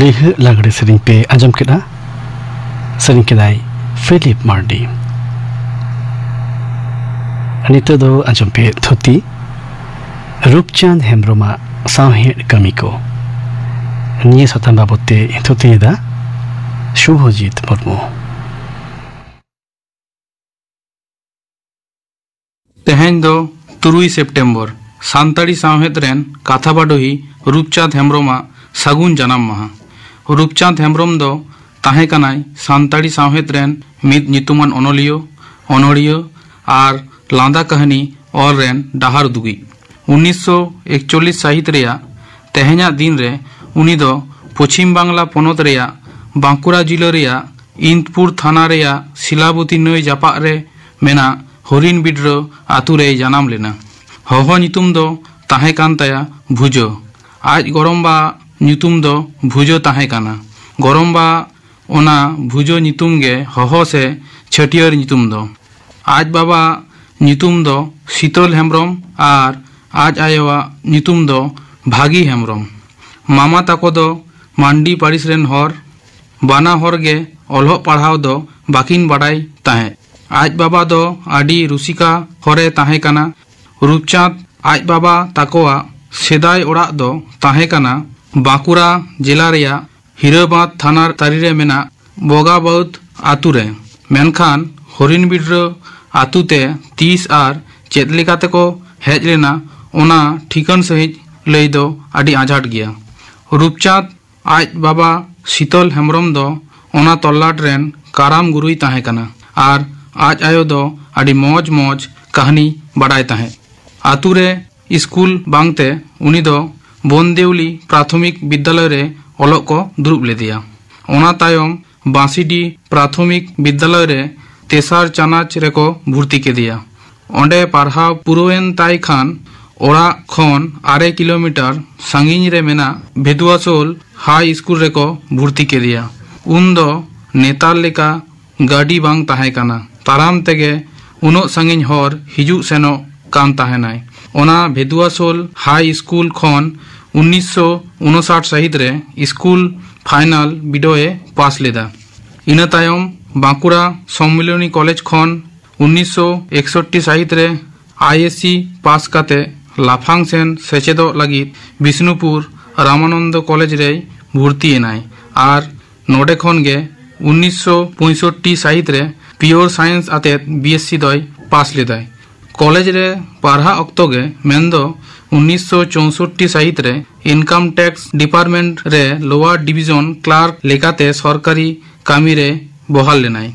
ᱞᱤᱦᱟᱹ ᱞᱟᱜᱽᱲᱮ ᱥᱮᱨᱮᱧ ᱯᱮ ᱟᱸᱡᱚᱢ ᱠᱮᱫᱟ᱾ ᱥᱮᱨᱮᱧ ᱠᱮᱫᱟᱭ ᱯᱷᱤᱞᱤᱯ ᱢᱟᱨᱰᱤ᱾ ᱱᱤᱛᱚᱜ ᱫᱚ ᱟᱸᱡᱚᱢ ᱯᱮ ᱛᱷᱩᱛᱤ, ᱨᱩᱯᱪᱟᱸᱫᱽ ᱦᱮᱢᱵᱽᱨᱚᱢᱟᱜ ᱥᱟᱶᱦᱮᱫ ᱠᱟᱹᱢᱤ ᱠᱚ᱾ ᱱᱤᱭᱟᱹ ᱥᱟᱛᱟᱢ ᱵᱟᱵᱚᱫ ᱛᱮ ᱛᱷᱩᱛᱤᱭᱮᱫᱟ ᱥᱩᱵᱷᱚᱡᱤᱛ ᱢᱩᱨᱢᱩ᱾ ᱛᱮᱦᱮᱧ ᱫᱚ ᱛᱩᱨᱩᱭ ᱥᱮᱯᱴᱮᱢᱵᱚᱨ, ᱥᱟᱱᱛᱟᱲᱤ ᱥᱟᱶᱦᱮᱫ ᱨᱮᱱ ᱠᱟᱛᱷᱟ ᱵᱟᱰᱚᱦᱤ ᱨᱩᱯᱪᱟᱸᱫᱽ ᱦᱮᱢᱵᱽᱨᱚᱢᱟᱜ ᱥᱟᱹᱜᱩᱱ ᱡᱟᱱᱟᱢ ᱢᱟᱦᱟ᱾ ᱨᱩᱯᱪᱟᱸᱫᱽ ᱦᱮᱢᱵᱽᱨᱚᱢ ᱫᱚ ᱛᱟᱦᱮᱸ ᱠᱟᱱᱟᱭ ᱥᱟᱱᱛᱟᱲᱤ ᱥᱟᱶᱦᱮᱫ ᱨᱮᱱ ᱢᱤᱫ ᱧᱩᱛᱩᱢᱟᱱ ᱚᱱᱚᱞᱤᱭᱟᱹ, ᱚᱱᱚᱲᱤᱭᱟᱹ ᱟᱨ ᱞᱟᱸᱫᱟ ᱠᱟᱹᱦᱱᱤ ᱚᱞ ᱨᱮᱱ ᱰᱟᱦᱟᱨ ᱩᱫᱩᱜᱤᱡ᱾ ᱩᱱᱤᱥᱥᱚ ᱮᱠᱪᱚᱞᱞᱤᱥ ᱥᱟᱹᱦᱤᱛ ᱨᱮᱭᱟᱜ ᱛᱮᱦᱮᱧᱟᱜ ᱫᱤᱱ ᱨᱮ ᱩᱱᱤ ᱫᱚ ᱯᱚᱪᱷᱤᱢ ᱵᱟᱝᱞᱟ ᱯᱚᱱᱚᱛ ᱨᱮᱭᱟᱜ ᱵᱟᱸᱠᱩᱲᱟ ᱡᱤᱞᱟᱹ ᱨᱮᱭᱟᱜ ᱤᱱᱫᱽᱯᱩᱨ ᱛᱷᱟᱱᱟ ᱨᱮᱭᱟᱜ ᱥᱤᱞᱟᱵᱚᱛᱤ ᱱᱟᱹᱭ ᱡᱟᱯᱟᱜ ᱨᱮ ᱢᱮᱱᱟᱜ ᱦᱚᱨᱤᱱ ᱵᱤᱰᱨᱟᱹ ᱟᱛᱳ ᱨᱮᱭ ᱡᱟᱱᱟᱢ ᱞᱮᱱᱟ᱾ ᱦᱚᱦᱚ ᱧᱩᱛᱩᱢ ᱫᱚ ᱛᱟᱦᱮᱸ ᱠᱟᱱ ᱛᱟᱭᱟ ᱵᱷᱩᱡᱟᱹ᱾ ᱟᱡ ᱜᱚᱲᱚᱢᱵᱟᱣᱟᱜ ᱧᱩᱛᱩᱢ ᱫᱚ ᱵᱷᱩᱡᱟᱹ ᱛᱟᱦᱮᱸ ᱠᱟᱱᱟ᱾ ᱜᱚᱲᱚᱢᱵᱟᱣᱟᱜ ᱚᱱᱟ ᱵᱷᱩᱡᱟᱹ ᱧᱩᱛᱩᱢ ᱜᱮ ᱦᱚᱦᱚ ᱥᱮ ᱪᱷᱟᱹᱴᱭᱟᱹᱨ ᱧᱩᱛᱩᱢ ᱫᱚ᱾ ᱟᱡ ᱵᱟᱵᱟᱣᱟᱜ ᱧᱩᱛᱩᱢ ᱫᱚ ᱥᱤᱛᱚᱞ ᱦᱮᱢᱵᱽᱨᱚᱢ ᱟᱨ ᱟᱡ ᱟᱭᱳᱣᱟᱜ ᱧᱩᱛᱩᱢ ᱫᱚ ᱵᱷᱟᱹᱜᱤ ᱦᱮᱢᱵᱽᱨᱚᱢ᱾ ᱢᱟᱢᱟ ᱛᱟᱠᱚ ᱫᱚ ᱢᱟᱱᱰᱤ ᱯᱟᱹᱨᱤᱥ ᱨᱮᱱ ᱦᱚᱲ᱾ ᱵᱟᱱᱟ ᱦᱚᱲ ᱜᱮ ᱚᱞᱚᱜ ᱯᱟᱲᱦᱟᱣ ᱫᱚ ᱵᱟᱹᱠᱤᱱ ᱵᱟᱰᱟᱭ ᱛᱟᱦᱮᱸᱫ᱾ ᱟᱡ ᱵᱟᱵᱟ ᱫᱚ ᱟᱹᱰᱤ ᱨᱩᱥᱤᱠᱟ ᱦᱚᱲᱮ ᱛᱟᱦᱮᱸ ᱠᱟᱱᱟ᱾ ᱨᱩᱯᱪᱟᱸᱫᱽ ᱟᱡ ᱵᱟᱵᱟ ᱛᱟᱠᱚᱣᱟᱜ ᱥᱮᱫᱟᱭ ᱚᱲᱟᱜ ᱫᱚ ᱛᱟᱦᱮᱸ ᱠᱟᱱᱟ ᱵᱟᱸᱠᱩᱲᱟ ᱡᱮᱞᱟ ᱨᱮᱭᱟᱜ ᱦᱤᱨᱟᱹᱵᱟᱸᱫᱽ ᱛᱷᱟᱱᱟ ᱛᱟᱹᱨᱤ ᱨᱮ ᱢᱮᱱᱟᱜ ᱵᱚᱜᱟᱵᱟᱹᱫᱽ ᱟᱛᱳ ᱨᱮ᱾ ᱢᱮᱱᱠᱷᱟᱱ ᱦᱚᱨᱤᱱ ᱵᱤᱰᱨᱟᱹ ᱟᱛᱳ ᱛᱮ ᱛᱤᱥ ᱟᱨ ᱪᱮᱫ ᱞᱮᱠᱟ ᱛᱮᱠᱚ ᱦᱮᱡ ᱞᱮᱱᱟ, ᱚᱱᱟ ᱴᱷᱤᱠᱟᱹᱱ ᱥᱟᱺᱦᱤᱡ ᱞᱟᱹᱭ ᱫᱚ ᱟᱹᱰᱤ ᱟᱸᱡᱷᱟᱴ ᱜᱮᱭᱟ᱾ ᱨᱩᱯᱪᱟᱸᱫᱽ ᱟᱡ ᱵᱟᱵᱟ ᱥᱤᱛᱚᱞ ᱦᱮᱢᱵᱽᱨᱚᱢ ᱫᱚ ᱚᱱᱟ ᱛᱚᱞᱞᱟᱴ ᱨᱮᱱ ᱠᱟᱨᱟᱢ ᱜᱩᱨᱩᱭ ᱛᱟᱦᱮᱸ ᱠᱟᱱᱟ ᱟᱨ ᱟᱡ ᱟᱭᱳ ᱫᱚ ᱟᱹᱰᱤ ᱢᱚᱡᱽ ᱢᱚᱡᱽ ᱠᱟᱹᱦᱱᱤ ᱵᱟᱰᱟᱭ ᱛᱟᱦᱮᱸᱫ᱾ ᱟᱛᱳ ᱨᱮ ᱥᱠᱩᱞ ᱵᱟᱝᱛᱮ ᱩᱱᱤ ᱫᱚ ᱵᱚᱱᱫᱮᱣᱞᱤ ᱯᱨᱟᱛᱷᱚᱢᱤᱠ ᱵᱤᱫᱽᱫᱟᱞᱚᱭ ᱨᱮ ᱚᱞᱚᱜ ᱠᱚ ᱫᱩᱲᱩᱵ ᱞᱮᱫᱮᱭᱟ᱾ ᱚᱱᱟ ᱛᱟᱭᱚᱢ ᱵᱟᱸᱥᱤᱰᱤ ᱯᱨᱟᱛᱷᱚᱢᱤᱠ ᱵᱤᱫᱽᱫᱟᱞᱚᱭ ᱨᱮ ᱛᱮᱥᱟᱨ ᱪᱟᱱᱟᱪ ᱨᱮᱠᱚ ᱵᱷᱩᱨᱛᱤ ᱠᱮᱫᱮᱭᱟ᱾ ᱚᱸᱰᱮ ᱯᱟᱲᱦᱟᱣ ᱯᱩᱨᱟᱹᱣᱮᱱ ᱛᱟᱭ ᱠᱷᱟᱱ ᱚᱲᱟᱜ ᱠᱷᱚᱱ ᱟᱨᱮ ᱠᱤᱞᱳᱢᱤᱴᱟᱨ ᱥᱟᱺᱜᱤᱧ ᱨᱮ ᱢᱮᱱᱟᱜ ᱵᱷᱮᱫᱩᱣᱟᱥᱳᱞ ᱦᱟᱭ ᱥᱠᱩᱞ ᱨᱮᱠᱚ ᱵᱷᱩᱨᱛᱤ ᱠᱮᱫᱮᱭᱟ᱾ ᱩᱱᱫᱚ ᱱᱮᱛᱟᱨ ᱞᱮᱠᱟ ᱜᱟᱹᱰᱤ ᱵᱟᱝ ᱛᱟᱦᱮᱸ ᱠᱟᱱᱟ᱾ ᱛᱟᱲᱟᱢ ᱛᱮᱜᱮ ᱩᱱᱟᱹᱜ ᱥᱟᱺᱜᱤᱧ ᱦᱚᱨ ᱦᱤᱡᱩᱜ ᱥᱮᱱᱚᱜ ᱠᱟᱱ ᱛᱟᱦᱮᱱᱟᱭ᱾ ᱚᱱᱟ ᱵᱷᱮᱫᱩᱣᱟᱥᱳᱞ ᱦᱟᱭ ᱥᱠᱩᱞ ᱠᱷᱚᱱ ᱩᱱᱤᱥᱥᱚ ᱩᱱᱩᱥᱟᱴ ᱥᱟᱹᱦᱤᱛ ᱨᱮ ᱥᱠᱩᱞ ᱯᱷᱟᱭᱱᱟᱞ ᱵᱤᱰᱟᱹᱣ ᱮ ᱯᱟᱥ ᱞᱮᱫᱟ᱾ ᱤᱱᱟᱹ ᱛᱟᱭᱚᱢ ᱵᱟᱸᱠᱩᱲᱟ ᱥᱚᱢᱢᱤᱞᱚᱱᱤ ᱠᱚᱞᱮᱡᱽ ᱠᱷᱚᱱ ᱩᱱᱤᱥᱥᱚ ᱮᱠᱥᱚᱴᱴᱤ ᱥᱟᱹᱦᱤᱛ ᱨᱮ ᱟᱭᱮᱥᱥᱤ ᱯᱟᱥ ᱠᱟᱛᱮ ᱞᱟᱯᱷᱟᱝ ᱥᱮᱱ ᱥᱮᱪᱮᱫᱚᱜ ᱞᱟᱹᱜᱤᱫ ᱵᱤᱥᱱᱩᱯᱩᱨ ᱨᱟᱢᱟᱱᱚᱱᱫᱚ ᱠᱚᱞᱮᱡᱽ ᱨᱮᱭ ᱵᱷᱩᱨᱛᱤ ᱮᱱᱟᱭ ᱟᱨ ᱱᱚᱰᱮ ᱠᱷᱚᱱ ᱜᱮ ᱩᱱᱤᱥᱥᱚ ᱯᱚᱸᱭᱥᱚᱴᱴᱤ ᱥᱟᱹᱦᱤᱛ ᱨᱮ ᱯᱤᱭᱳᱨ ᱥᱟᱭᱮᱱᱥ ᱟᱛᱮᱫ ᱵᱤᱮᱥᱥᱤ ᱫᱚᱭ ᱯᱟᱥ ᱞᱮᱫᱟᱭ᱾ ᱠᱚᱞᱮᱡᱽ ᱨᱮ ᱯᱟᱲᱦᱟᱜ ᱚᱠᱛᱚ ᱜᱮ, ᱢᱮᱱᱫᱚ ᱩᱱᱤᱥᱥᱚ ᱪᱳᱥᱚᱴᱴᱤ ᱥᱟᱹᱦᱤᱛ ᱨᱮ ᱤᱱᱠᱟᱢ ᱴᱮᱠᱥ ᱰᱤᱯᱟᱨᱴᱢᱮᱱᱴ ᱨᱮ ᱞᱳᱣᱟᱨ ᱰᱤᱵᱤᱡᱚᱱ ᱠᱞᱟᱨᱠ ᱞᱮᱠᱟᱛᱮ ᱥᱚᱨᱠᱟᱨᱤ ᱠᱟᱹᱢᱤ ᱨᱮ ᱵᱚᱦᱟᱞ ᱞᱮᱱᱟᱭ᱾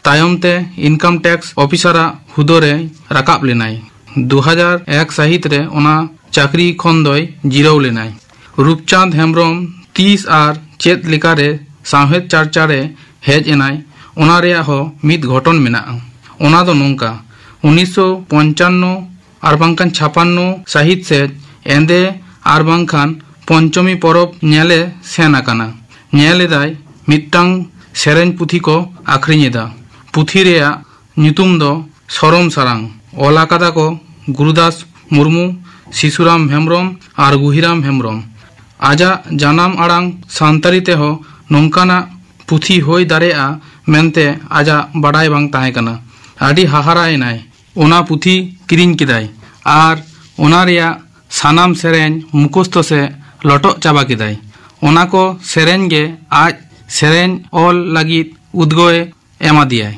ᱛᱟᱭᱚᱢ ᱛᱮ ᱤᱱᱠᱟᱢ ᱴᱮᱠᱥ ᱚᱯᱷᱤᱥᱟᱨᱟᱜ ᱦᱩᱫᱟᱹ ᱨᱮ ᱨᱟᱠᱟᱵ ᱞᱮᱱᱟᱭ᱾ ᱫᱩ ᱦᱟᱡᱟᱨ ᱮᱠ ᱥᱟᱹᱦᱤᱛ ᱨᱮ ᱚᱱᱟ ᱪᱟᱹᱠᱨᱤ ᱠᱷᱚᱱ ᱫᱚᱭ ᱡᱤᱨᱟᱹᱣ ᱞᱮᱱᱟᱭ᱾ ᱨᱩᱯᱪᱟᱸᱫᱽ ᱦᱮᱢᱵᱽᱨᱚᱢ ᱛᱤᱥ ᱟᱨ ᱪᱮᱫ ᱞᱮᱠᱟᱨᱮ ᱥᱟᱶᱦᱮᱫ ᱪᱟᱨᱪᱟ ᱨᱮ ᱦᱮᱡ ᱮᱱᱟᱭ, ᱚᱱᱟ ᱨᱮᱭᱟᱜ ᱦᱚᱸ ᱢᱤᱫ ᱜᱷᱚᱴᱚᱱ ᱢᱮᱱᱟᱜᱼᱟ᱾ ᱚᱱᱟ ᱫᱚ ᱱᱚᱝᱠᱟ, ᱩᱱᱤᱥᱥᱚ ᱯᱚᱧᱪᱟᱱᱱᱚ ᱟᱨ ᱵᱟᱝᱠᱷᱟᱱ ᱪᱷᱟᱯᱟᱱᱱᱚ ᱥᱟᱹᱦᱤᱛ ᱥᱮᱫ ᱮᱸᱫᱮ ᱟᱨ ᱵᱟᱝᱠᱷᱟᱱ ᱯᱚᱧᱪᱚᱢᱤ ᱯᱚᱨᱚᱵᱽ ᱧᱮᱞᱮ ᱥᱮᱱ ᱟᱠᱟᱱᱟ᱾ ᱧᱮᱞ ᱮᱫᱟᱭ ᱢᱤᱫᱴᱟᱝ ᱥᱮᱨᱮᱧ ᱯᱩᱛᱷᱤ ᱠᱚ ᱟᱠᱷᱨᱤᱧ ᱮᱫᱟ᱾ ᱯᱩᱛᱷᱤ ᱨᱮᱭᱟᱜ ᱧᱩᱛᱩᱢ ᱫᱚ ᱥᱚᱨᱚᱢ ᱥᱟᱨᱟᱝ᱾ ᱚᱞ ᱟᱠᱟᱫᱟ ᱠᱚ ᱜᱩᱨᱩᱫᱟᱥ ᱢᱩᱨᱢᱩ, ᱥᱤᱥᱩᱨᱟᱢ ᱦᱮᱢᱵᱽᱨᱚᱢ ᱟᱨ ᱜᱩᱦᱤᱨᱟᱢ ᱦᱮᱢᱵᱽᱨᱚᱢ᱾ ᱟᱡᱟᱜ ᱡᱟᱱᱟᱢ ᱟᱲᱟᱝ ᱥᱟᱱᱛᱟᱲᱤ ᱛᱮᱦᱚᱸ ᱱᱚᱝᱠᱟᱱᱟᱜ ᱯᱩᱛᱷᱤ ᱦᱩᱭ ᱫᱟᱲᱮᱭᱟᱜᱼᱟ ᱢᱮᱱᱛᱮ ᱟᱡᱟᱜ ᱵᱟᱰᱟᱭ ᱵᱟᱝ ᱛᱟᱦᱮᱸ ᱠᱟᱱᱟ᱾ ᱟᱹᱰᱤ ᱦᱟᱦᱟᱲᱟ ᱮᱱᱟᱭ᱾ ᱚᱱᱟ ᱯᱩᱛᱷᱤ ᱠᱤᱨᱤᱧ ᱠᱮᱫᱟᱭ ᱟᱨ ᱚᱱᱟ ᱨᱮᱭᱟᱜ ᱥᱟᱱᱟᱢ ᱥᱮᱨᱮᱧ ᱢᱩᱠᱷᱚᱥᱛᱚ ᱥᱮ ᱞᱚᱴᱚᱜ ᱪᱟᱵᱟ ᱠᱮᱫᱟᱭ᱾ ᱚᱱᱟ ᱠᱚ ᱥᱮᱨᱮᱧ ᱜᱮ ᱟᱡ ᱥᱮᱨᱮᱧ ᱚᱞ ᱞᱟᱹᱜᱤᱫ ᱩᱫᱽᱜᱟᱹᱣ ᱮ ᱮᱢᱟᱫᱮᱭᱟᱭ᱾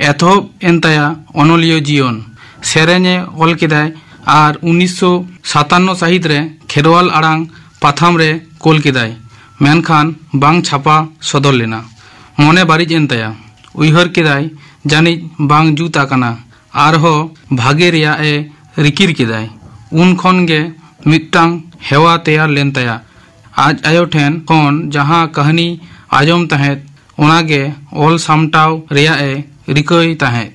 ᱮᱛᱚᱦᱚᱵ ᱮᱱ ᱛᱟᱭᱟ ᱚᱱᱚᱞᱤᱭᱟᱹ ᱡᱤᱭᱚᱱ᱾ ᱥᱮᱨᱮᱧ ᱮ ᱚᱞ ᱠᱮᱫᱟᱭ ᱟᱨ ᱩᱱᱤᱥᱥᱚ ᱥᱟᱛᱟᱱᱱᱚ ᱥᱟᱹᱦᱤᱛ ᱨᱮ ᱠᱷᱮᱨᱣᱟᱞ ᱟᱲᱟᱝ ᱯᱟᱛᱷᱟᱢ ᱨᱮ ᱠᱳᱞ ᱠᱮᱫᱟᱭ, ᱢᱮᱱᱠᱷᱟᱱ ᱵᱟᱝ ᱪᱷᱟᱯᱟ ᱥᱚᱫᱚᱨ ᱞᱮᱱᱟ᱾ ᱢᱚᱱᱮ ᱵᱟᱹᱲᱤᱡ ᱮᱱ ᱛᱟᱭᱟ᱾ ᱩᱭᱦᱟᱹᱨ ᱠᱮᱫᱟᱭ, ᱡᱟᱹᱱᱤᱡ ᱵᱟᱝ ᱡᱩᱛ ᱟᱠᱟᱱᱟ᱾ ᱟᱨᱦᱚᱸ ᱵᱷᱟᱜᱮ ᱨᱮᱭᱟᱜ ᱮ ᱨᱤᱠᱤᱨ ᱠᱮᱫᱟᱭ᱾ ᱩᱱ ᱠᱷᱚᱱ ᱜᱮ ᱢᱤᱫᱴᱟᱝ ᱦᱮᱣᱟ ᱛᱮᱭᱟᱨ ᱞᱮᱱ ᱛᱟᱭᱟ᱾ ᱟᱡ ᱟᱭᱳ ᱴᱷᱮᱱ ᱠᱷᱚᱱ ᱡᱟᱦᱟᱸ ᱠᱟᱹᱦᱱᱤ ᱟᱸᱡᱚᱢ ᱛᱟᱦᱮᱸᱫ, ᱚᱱᱟᱜᱮ ᱚᱞ ᱥᱟᱢᱴᱟᱣ ᱨᱮᱭᱟᱜ ᱮ ᱨᱤᱠᱟᱹᱭ ᱛᱟᱦᱮᱸᱫ᱾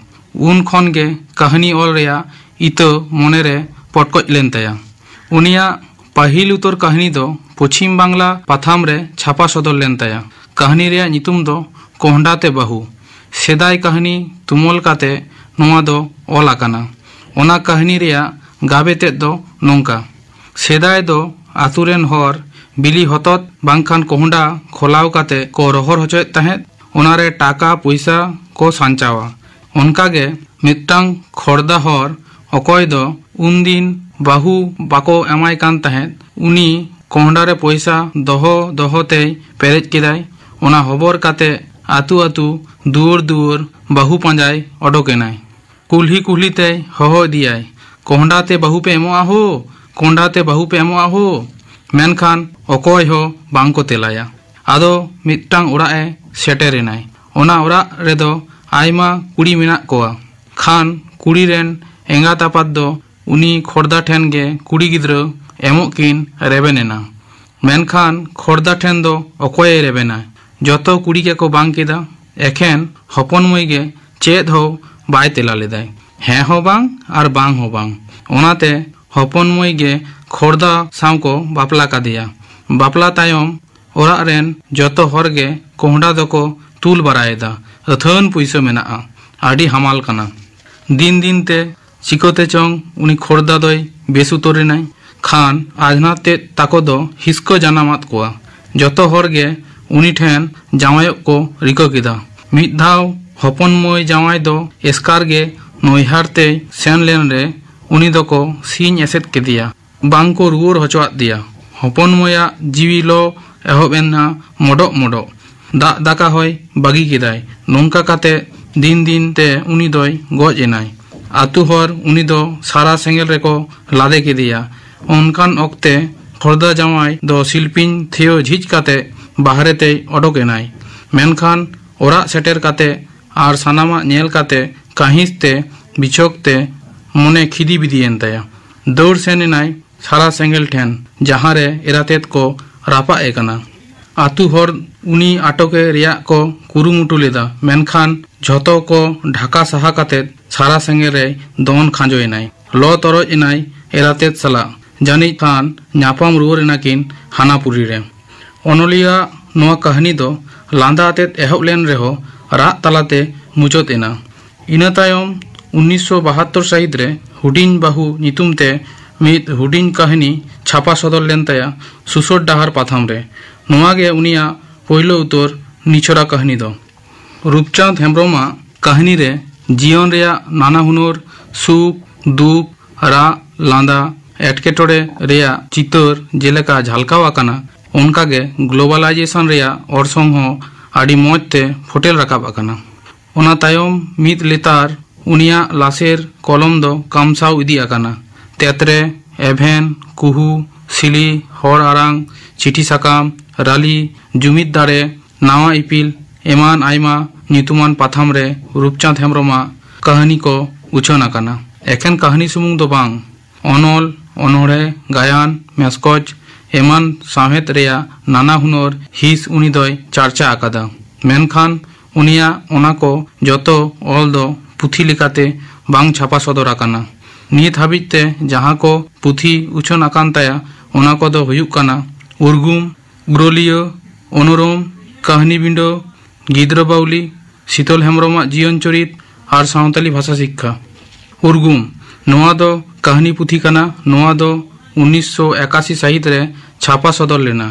ᱩᱱ ᱠᱷᱚᱱ ᱜᱮ ᱠᱟᱹᱦᱱᱤ ᱚᱞ ᱨᱮᱭᱟᱜ ᱤᱛᱟᱹ ᱢᱚᱱᱮᱨᱮ ᱯᱚᱴᱠᱚᱡ ᱞᱮᱱ ᱛᱟᱭᱟ᱾ ᱩᱱᱤᱭᱟᱜ ᱯᱟᱹᱦᱤᱞ ᱩᱛᱟᱹᱨ ᱠᱟᱹᱦᱱᱤ ᱫᱚ ᱯᱚᱪᱷᱤᱢ ᱵᱟᱝᱞᱟ ᱯᱟᱛᱷᱟᱢ ᱨᱮ ᱪᱷᱟᱯᱟ ᱥᱚᱫᱚᱨ ᱞᱮᱱ ᱛᱟᱭᱟ᱾ ᱠᱟᱹᱦᱱᱤ ᱨᱮᱭᱟᱜ ᱧᱩᱛᱩᱢ ᱫᱚ ᱠᱚᱸᱦᱰᱟ ᱛᱮ ᱵᱟᱹᱦᱩ᱾ ᱥᱮᱫᱟᱭ ᱠᱟᱹᱦᱱᱤ ᱛᱩᱢᱟᱹᱞ ᱠᱟᱛᱮ ᱱᱚᱣᱟ ᱫᱚ ᱚᱞ ᱟᱠᱟᱱᱟ᱾ ᱚᱱᱟ ᱠᱟᱹᱦᱱᱤ ᱨᱮᱭᱟᱜ ᱜᱟᱵᱮ ᱛᱮᱫ ᱫᱚ ᱱᱚᱝᱠᱟ: ᱥᱮᱫᱟᱭ ᱫᱚ ᱟᱛᱳ ᱨᱮᱱ ᱦᱚᱲ ᱵᱤᱞᱤ ᱦᱚᱛᱚᱫ ᱵᱟᱝᱠᱷᱟᱱ ᱠᱚᱸᱦᱰᱟ ᱠᱷᱚᱞᱟᱣ ᱠᱟᱛᱮ ᱠᱚ ᱨᱚᱦᱚᱲ ᱦᱚᱪᱚᱭᱮᱫ ᱛᱟᱦᱮᱸᱫ᱾ ᱚᱱᱟᱨᱮ ᱴᱟᱠᱟ ᱯᱚᱭᱥᱟ ᱠᱚ ᱥᱟᱧᱪᱟᱣᱟ᱾ ᱚᱱᱠᱟᱜᱮ ᱢᱤᱫᱴᱟᱝ ᱠᱷᱚᱲᱫᱟ ᱦᱚᱲ, ᱚᱠᱚᱭ ᱫᱚ ᱩᱱᱫᱤᱱ ᱵᱟᱹᱦᱩ ᱵᱟᱠᱚ ᱮᱢᱟᱭ ᱠᱟᱱ ᱛᱟᱦᱮᱸᱫ, ᱩᱱᱤ ᱠᱚᱸᱦᱰᱟ ᱨᱮ ᱯᱚᱭᱥᱟ ᱫᱚᱦᱚ ᱫᱚᱦᱚ ᱛᱮᱭ ᱯᱮᱨᱮᱡ ᱠᱮᱫᱟᱭ᱾ ᱚᱱᱟ ᱦᱚᱵᱚᱨ ᱠᱟᱛᱮ ᱟᱹᱛᱩ ᱟᱹᱛᱩ, ᱫᱩᱣᱟᱹᱨ ᱫᱩᱣᱟᱹᱨ ᱵᱟᱹᱦᱩ ᱯᱟᱸᱡᱟᱭ ᱚᱰᱚᱠ ᱮᱱᱟᱭ᱾ ᱠᱩᱞᱦᱤ ᱠᱩᱞᱦᱤ ᱛᱮᱭ ᱦᱚᱦᱚ ᱤᱫᱤᱭᱟᱭ, "ᱠᱚᱸᱦᱰᱟ ᱛᱮ ᱵᱟᱹᱦᱩ ᱯᱮ ᱮᱢᱚᱜᱼᱟ ᱦᱳ, ᱠᱚᱸᱦᱰᱟ ᱛᱮ ᱵᱟᱹᱦᱩ ᱯᱮ ᱮᱢᱚᱜᱼᱟ ᱦᱳ!" ᱢᱮᱱᱠᱷᱟᱱ ᱚᱠᱚᱭ ᱦᱚᱸ ᱵᱟᱝ ᱠᱚ ᱛᱮᱞᱟᱭᱟ᱾ ᱟᱫᱚ ᱢᱤᱫᱴᱟᱝ ᱚᱲᱟᱜ ᱮ ᱥᱮᱴᱮᱨ ᱮᱱᱟᱭ᱾ ᱚᱱᱟ ᱚᱲᱟᱜ ᱨᱮᱫᱚ ᱟᱭᱢᱟ ᱠᱩᱲᱤ ᱢᱮᱱᱟᱜ ᱠᱚᱣᱟ᱾ ᱠᱷᱟᱱ ᱠᱩᱲᱤ ᱨᱮᱱ ᱮᱸᱜᱟᱛ ᱟᱯᱟᱛ ᱫᱚ ᱩᱱᱤ ᱠᱷᱚᱲᱫᱟ ᱴᱷᱮᱱ ᱜᱮ ᱠᱩᱲᱤ ᱜᱤᱫᱽᱨᱟᱹ ᱮᱢᱚᱜ ᱠᱤᱱ ᱨᱮᱵᱮᱱ ᱮᱱᱟ᱾ ᱢᱮᱱᱠᱷᱟᱱ ᱠᱷᱚᱲᱫᱟ ᱴᱷᱮᱱ ᱫᱚ ᱚᱠᱚᱭᱮ ᱨᱮᱵᱮᱱᱟ? ᱡᱚᱛᱚ ᱠᱩᱲᱤ ᱜᱮᱠᱚ ᱵᱟᱝ ᱠᱮᱫᱟ, ᱮᱠᱷᱮᱱ ᱦᱚᱯᱚᱱ ᱢᱟᱹᱭ ᱜᱮ ᱪᱮᱫ ᱦᱚᱸ ᱵᱟᱭ ᱛᱮᱞᱟ ᱞᱮᱫᱟᱭ᱾ ᱦᱮᱸ ᱦᱚᱸ ᱵᱟᱝ ᱟᱨ ᱵᱟᱝ ᱦᱚᱸ ᱵᱟᱝ᱾ ᱚᱱᱟᱛᱮ ᱦᱚᱯᱚᱱ ᱢᱟᱹᱭ ᱜᱮ ᱠᱷᱚᱲᱫᱟ ᱥᱟᱶ ᱠᱚ ᱵᱟᱯᱞᱟ ᱠᱟᱫᱮᱭᱟ᱾ ᱵᱟᱯᱞᱟ ᱛᱟᱭᱚᱢ ᱚᱲᱟᱜ ᱨᱮᱱ ᱡᱚᱛᱚ ᱦᱚᱲ ᱜᱮ ᱠᱚᱸᱦᱰᱟ ᱫᱚᱠᱚ ᱛᱩᱞ ᱵᱟᱲᱟᱭᱮᱫᱟ᱾ ᱟᱹᱛᱷᱟᱹᱱ ᱯᱩᱭᱥᱟᱹ ᱢᱮᱱᱟᱜᱼᱟ, ᱟᱹᱰᱤ ᱦᱟᱢᱟᱞ ᱠᱟᱱᱟ᱾ ᱫᱤᱱ ᱫᱤᱱ ᱛᱮ ᱪᱤᱠᱟᱹᱛᱮ ᱪᱚᱝ ᱩᱱᱤ ᱠᱷᱚᱲᱫᱟ ᱫᱚᱭ ᱵᱮᱥ ᱩᱛᱟᱹᱨ ᱮᱱᱟᱭ᱾ ᱠᱷᱟᱱ ᱟᱡᱷᱱᱟᱨ ᱛᱮᱫ ᱛᱟᱠᱚ ᱫᱚ ᱦᱤᱥᱠᱟᱹ ᱡᱟᱱᱟᱢᱟᱫ ᱠᱚᱣᱟ᱾ ᱡᱚᱛᱚ ᱦᱚᱲ ᱜᱮ ᱩᱱᱤ ᱴᱷᱮᱱ ᱡᱟᱶᱟᱭᱚᱜ ᱠᱚ ᱨᱤᱠᱟᱹ ᱠᱮᱫᱟ᱾ ᱢᱤᱫ ᱫᱷᱟᱣ ᱦᱚᱯᱚᱱ ᱢᱟᱹᱭ ᱡᱟᱶᱟᱭ ᱫᱚ ᱮᱥᱠᱟᱨ ᱜᱮ ᱱᱚᱭᱦᱟᱨ ᱛᱮᱭ ᱥᱮᱱ ᱞᱮᱱ ᱨᱮ ᱩᱱᱤ ᱫᱚᱠᱚ ᱥᱤᱧ ᱮᱥᱮᱫ ᱠᱮᱫᱮᱭᱟ᱾ ᱵᱟᱝ ᱠᱚ ᱨᱩᱣᱟᱹᱲ ᱦᱚᱪᱚᱣᱟᱫ ᱫᱮᱭᱟ᱾ ᱦᱚᱯᱚᱱ ᱢᱟᱹᱭᱟᱜ ᱡᱤᱣᱤ ᱞᱚ ᱮᱦᱚᱵ ᱮᱱᱟ ᱢᱚᱰᱚᱜ ᱢᱚᱰᱚᱜ᱾ ᱫᱟᱜ ᱫᱟᱠᱟ ᱦᱚᱸᱭ ᱵᱟᱹᱜᱤ ᱠᱮᱫᱟᱭ᱾ ᱱᱚᱝᱠᱟ ᱠᱟᱛᱮ ᱫᱤᱱ ᱫᱤᱱ ᱛᱮ ᱩᱱᱤ ᱫᱚᱭ ᱜᱚᱡ ᱮᱱᱟᱭ᱾ ᱟᱛᱩ ᱦᱚᱲ ᱩᱱᱤ ᱫᱚ ᱥᱟᱨᱟ ᱥᱮᱸᱜᱮᱞ ᱨᱮᱠᱚ ᱞᱟᱫᱮ ᱠᱮᱫᱮᱭᱟ᱾ ᱚᱱᱠᱟᱱ ᱚᱠᱛᱮ ᱠᱷᱚᱲᱫᱟ ᱡᱟᱶᱟᱭ ᱫᱚ ᱥᱤᱞᱯᱤᱧ ᱛᱷᱤᱭᱟᱹ ᱡᱷᱤᱡ ᱠᱟᱛᱮ ᱵᱟᱦᱨᱮ ᱛᱮᱭ ᱚᱰᱚᱠ ᱮᱱᱟᱭ᱾ ᱢᱮᱱᱠᱷᱟᱱ ᱚᱲᱟᱜ ᱥᱮᱴᱮᱨ ᱠᱟᱛᱮ ᱟᱨ ᱥᱟᱱᱟᱢᱟᱜ ᱧᱮᱞ ᱠᱟᱛᱮ ᱠᱟᱹᱦᱤᱥ ᱛᱮ ᱵᱤᱪᱷᱚᱠ ᱛᱮ ᱢᱚᱱᱮ ᱠᱷᱤᱫᱤ ᱵᱤᱫᱤᱭᱮᱱ ᱛᱟᱭᱟ᱾ ᱫᱟᱹᱲ ᱥᱮᱱ ᱮᱱᱟᱭ ᱥᱟᱨᱟ ᱥᱮᱸᱜᱮᱞ ᱴᱷᱮᱱ, ᱡᱟᱦᱟᱸ ᱨᱮ ᱮᱨᱟᱛᱮᱫ ᱠᱚ ᱨᱟᱯᱟᱜ ᱮ ᱠᱟᱱᱟ᱾ ᱟᱛᱩ ᱦᱚᱲ ᱩᱱᱤ ᱟᱴᱚᱠᱮ ᱨᱮᱭᱟᱜ ᱠᱚ ᱠᱩᱨᱩᱢᱩᱴᱩ ᱞᱮᱫᱟ, ᱢᱮᱱᱠᱷᱟᱱ ᱡᱷᱚᱛᱚ ᱠᱚ ᱰᱷᱟᱠᱟ ᱥᱟᱦᱟ ᱠᱟᱛᱮ ᱥᱟᱨᱟ ᱥᱮᱸᱜᱮᱞ ᱨᱮᱭ ᱫᱚᱱ ᱠᱷᱟᱸᱡᱚᱭᱮᱱᱟᱭ᱾ ᱞᱚ ᱛᱚᱨᱚᱡ ᱮᱱᱟᱭ ᱮᱨᱟᱛᱮᱫ ᱥᱟᱞᱟᱜ᱾ ᱡᱟᱹᱱᱤᱡ ᱠᱷᱟᱱ ᱧᱟᱯᱟᱢ ᱨᱩᱣᱟᱹᱲ ᱮᱱᱟᱠᱤᱱ ᱦᱟᱱᱟᱯᱩᱨᱤ ᱨᱮ᱾ ᱚᱱᱚᱞᱤᱭᱟᱹᱣᱟᱜ ᱱᱚᱣᱟ ᱠᱟᱹᱦᱱᱤ ᱫᱚ ᱞᱟᱸᱫᱟ ᱟᱛᱮᱫ ᱮᱦᱚᱵ ᱞᱮᱱ ᱨᱮᱦᱚᱸ ᱨᱟᱜ ᱛᱟᱞᱟᱛᱮ ᱢᱩᱪᱟᱹᱫ ᱮᱱᱟ᱾ ᱤᱱᱟᱹ ᱛᱟᱭᱚᱢ ᱩᱱᱤᱥᱥᱚ ᱵᱟᱦᱟᱛᱛᱳᱨ ᱥᱟᱹᱦᱤᱛ ᱨᱮ ᱦᱩᱰᱤᱧ ᱵᱟᱹᱦᱩ ᱧᱩᱛᱩᱢ ᱛᱮ ᱢᱤᱫ ᱦᱩᱰᱤᱧ ᱠᱟᱹᱦᱱᱤ ᱪᱷᱟᱯᱟ ᱥᱚᱫᱚᱨ ᱞᱮᱱ ᱛᱟᱭᱟ ᱥᱩᱥᱚᱨ ᱰᱟᱦᱟᱨ ᱯᱟᱛᱷᱟᱢ ᱨᱮ᱾ ᱱᱚᱣᱟ ᱜᱮ ᱩᱱᱤᱭᱟᱜ ᱯᱳᱭᱞᱳ ᱩᱛᱟᱹᱨ ᱱᱤᱪᱷᱚᱲᱟ ᱠᱟᱹᱦᱱᱤ ᱫᱚ᱾ ᱨᱩᱯᱪᱟᱸᱫᱽ ᱦᱮᱢᱵᱽᱨᱚᱢᱟᱜ ᱠᱟᱹᱦᱱᱤ ᱨᱮ ᱡᱤᱭᱚᱱ ᱨᱮᱭᱟᱜ ᱱᱟᱱᱟ ᱦᱩᱱᱟᱹᱨ ᱥᱩᱠ, ᱫᱩᱠ, ᱨᱟᱜ, ᱞᱟᱸᱫᱟ, ᱮᱴᱠᱮᱴᱚᱬᱮ ᱨᱮᱭᱟᱜ ᱪᱤᱛᱟᱹᱨ ᱡᱮᱞᱮᱠᱟ ᱡᱷᱟᱞᱠᱟᱣ ᱟᱠᱟᱱᱟ, ᱚᱱᱠᱟᱜᱮ globalization ᱨᱮᱭᱟᱜ ᱚᱨᱥᱚᱝ ᱦᱚᱸ ᱟᱹᱰᱤ ᱢᱚᱸᱡᱽ ᱛᱮ ᱯᱷᱚᱴᱮᱞ ᱨᱟᱠᱟᱵ ᱟᱠᱟᱱᱟ᱾ ᱚᱱᱟ ᱛᱟᱭᱚᱢ ᱢᱤᱫ ᱞᱮᱛᱟᱲ ᱩᱱᱤᱭᱟᱜ ᱞᱟᱥᱮᱨ ᱠᱚᱞᱚᱢ ᱫᱚ ᱠᱟᱢᱥᱟᱣ ᱤᱫᱤ ᱟᱠᱟᱱᱟ᱾ ᱛᱮᱛᱨᱮ, ᱮᱵᱷᱮᱱ, ᱠᱩᱦᱩ, ᱥᱤᱞᱤ, ᱦᱚᱲ ᱟᱲᱟᱝ, ᱪᱤᱴᱷᱤ ᱥᱟᱠᱟᱢ, ᱨᱟᱞᱤ, ᱡᱩᱢᱤᱫ ᱫᱟᱲᱮ, ᱱᱟᱣᱟ ᱤᱯᱤᱞ ᱮᱢᱟᱱ ᱟᱭᱢᱟ ᱧᱩᱛᱩᱢᱟᱱ ᱯᱟᱛᱷᱟᱢ ᱨᱮ ᱨᱩᱯᱪᱟᱸᱫᱽ ᱦᱮᱢᱵᱽᱨᱚᱢᱟᱜ ᱠᱟᱹᱦᱱᱤ ᱠᱚ ᱩᱪᱷᱟᱹᱱ ᱟᱠᱟᱱᱟ᱾ ᱮᱠᱷᱮᱱ ᱠᱟᱹᱦᱱᱤ ᱥᱩᱢᱩᱝ ᱫᱚ ᱵᱟᱝ, ᱚᱱᱚᱞ, ᱚᱱᱚᱬᱦᱮ, ᱜᱟᱭᱟᱱ, ᱢᱮᱥᱠᱚᱡ ᱮᱢᱟᱱ ᱥᱟᱶᱦᱮᱫ ᱨᱮᱭᱟᱜ ᱱᱟᱱᱟ ᱦᱩᱱᱟᱹᱨ ᱦᱤᱸᱥ ᱩᱱᱤ ᱫᱚᱭ ᱪᱟᱨᱪᱟ ᱟᱠᱟᱫᱟ᱾ ᱢᱮᱱᱠᱷᱟᱱ ᱩᱱᱤᱭᱟᱜ ᱚᱱᱟ ᱠᱚ ᱡᱚᱛᱚ ᱚᱞ ᱫᱚ ᱯᱩᱛᱷᱤ ᱞᱮᱠᱟᱛᱮ ᱵᱟᱝ ᱪᱷᱟᱯᱟ ᱥᱚᱫᱚᱨ ᱟᱠᱟᱱᱟ᱾ ᱱᱤᱛ ᱦᱟᱹᱵᱤᱡ ᱛᱮ ᱡᱟᱦᱟᱸ ᱠᱚ ᱯᱩᱛᱷᱤ ᱩᱪᱷᱟᱹᱱ ᱟᱠᱟᱱ ᱛᱟᱭᱟ, ᱚᱱᱟ ᱠᱚᱫᱚ ᱦᱩᱭᱩᱜ ᱠᱟᱱᱟ ᱩᱨᱜᱩᱢ, ᱩᱨᱚᱞᱤᱭᱟᱹ, ᱚᱱᱩᱨᱚᱢ, ᱠᱟᱹᱦᱱᱤ ᱵᱤᱸᱰᱟᱹ, ᱜᱤᱫᱽᱨᱟᱹ ᱵᱟᱹᱣᱞᱤ, ᱥᱤᱛᱚᱞ ᱦᱮᱢᱵᱽᱨᱚᱢᱟᱜ ᱡᱤᱭᱚᱱ ᱪᱚᱨᱤᱛ ᱟᱨ ᱥᱟᱶᱛᱟᱞᱤ ᱵᱷᱟᱥᱟ ᱥᱤᱠᱠᱷᱟ᱾ ᱩᱨᱜᱩᱢ, ᱱᱚᱣᱟ ᱫᱚ ᱠᱟᱹᱦᱱᱤ ᱯᱩᱛᱷᱤ ᱠᱟᱱᱟ᱾ ᱱᱚᱣᱟ ᱫᱚ ᱩᱱᱤᱥᱥᱚ ᱮᱠᱟᱥᱤ ᱥᱟᱹᱦᱤᱛ ᱨᱮ ᱪᱷᱟᱯᱟ ᱥᱚᱫᱚᱨ ᱞᱮᱱᱟ᱾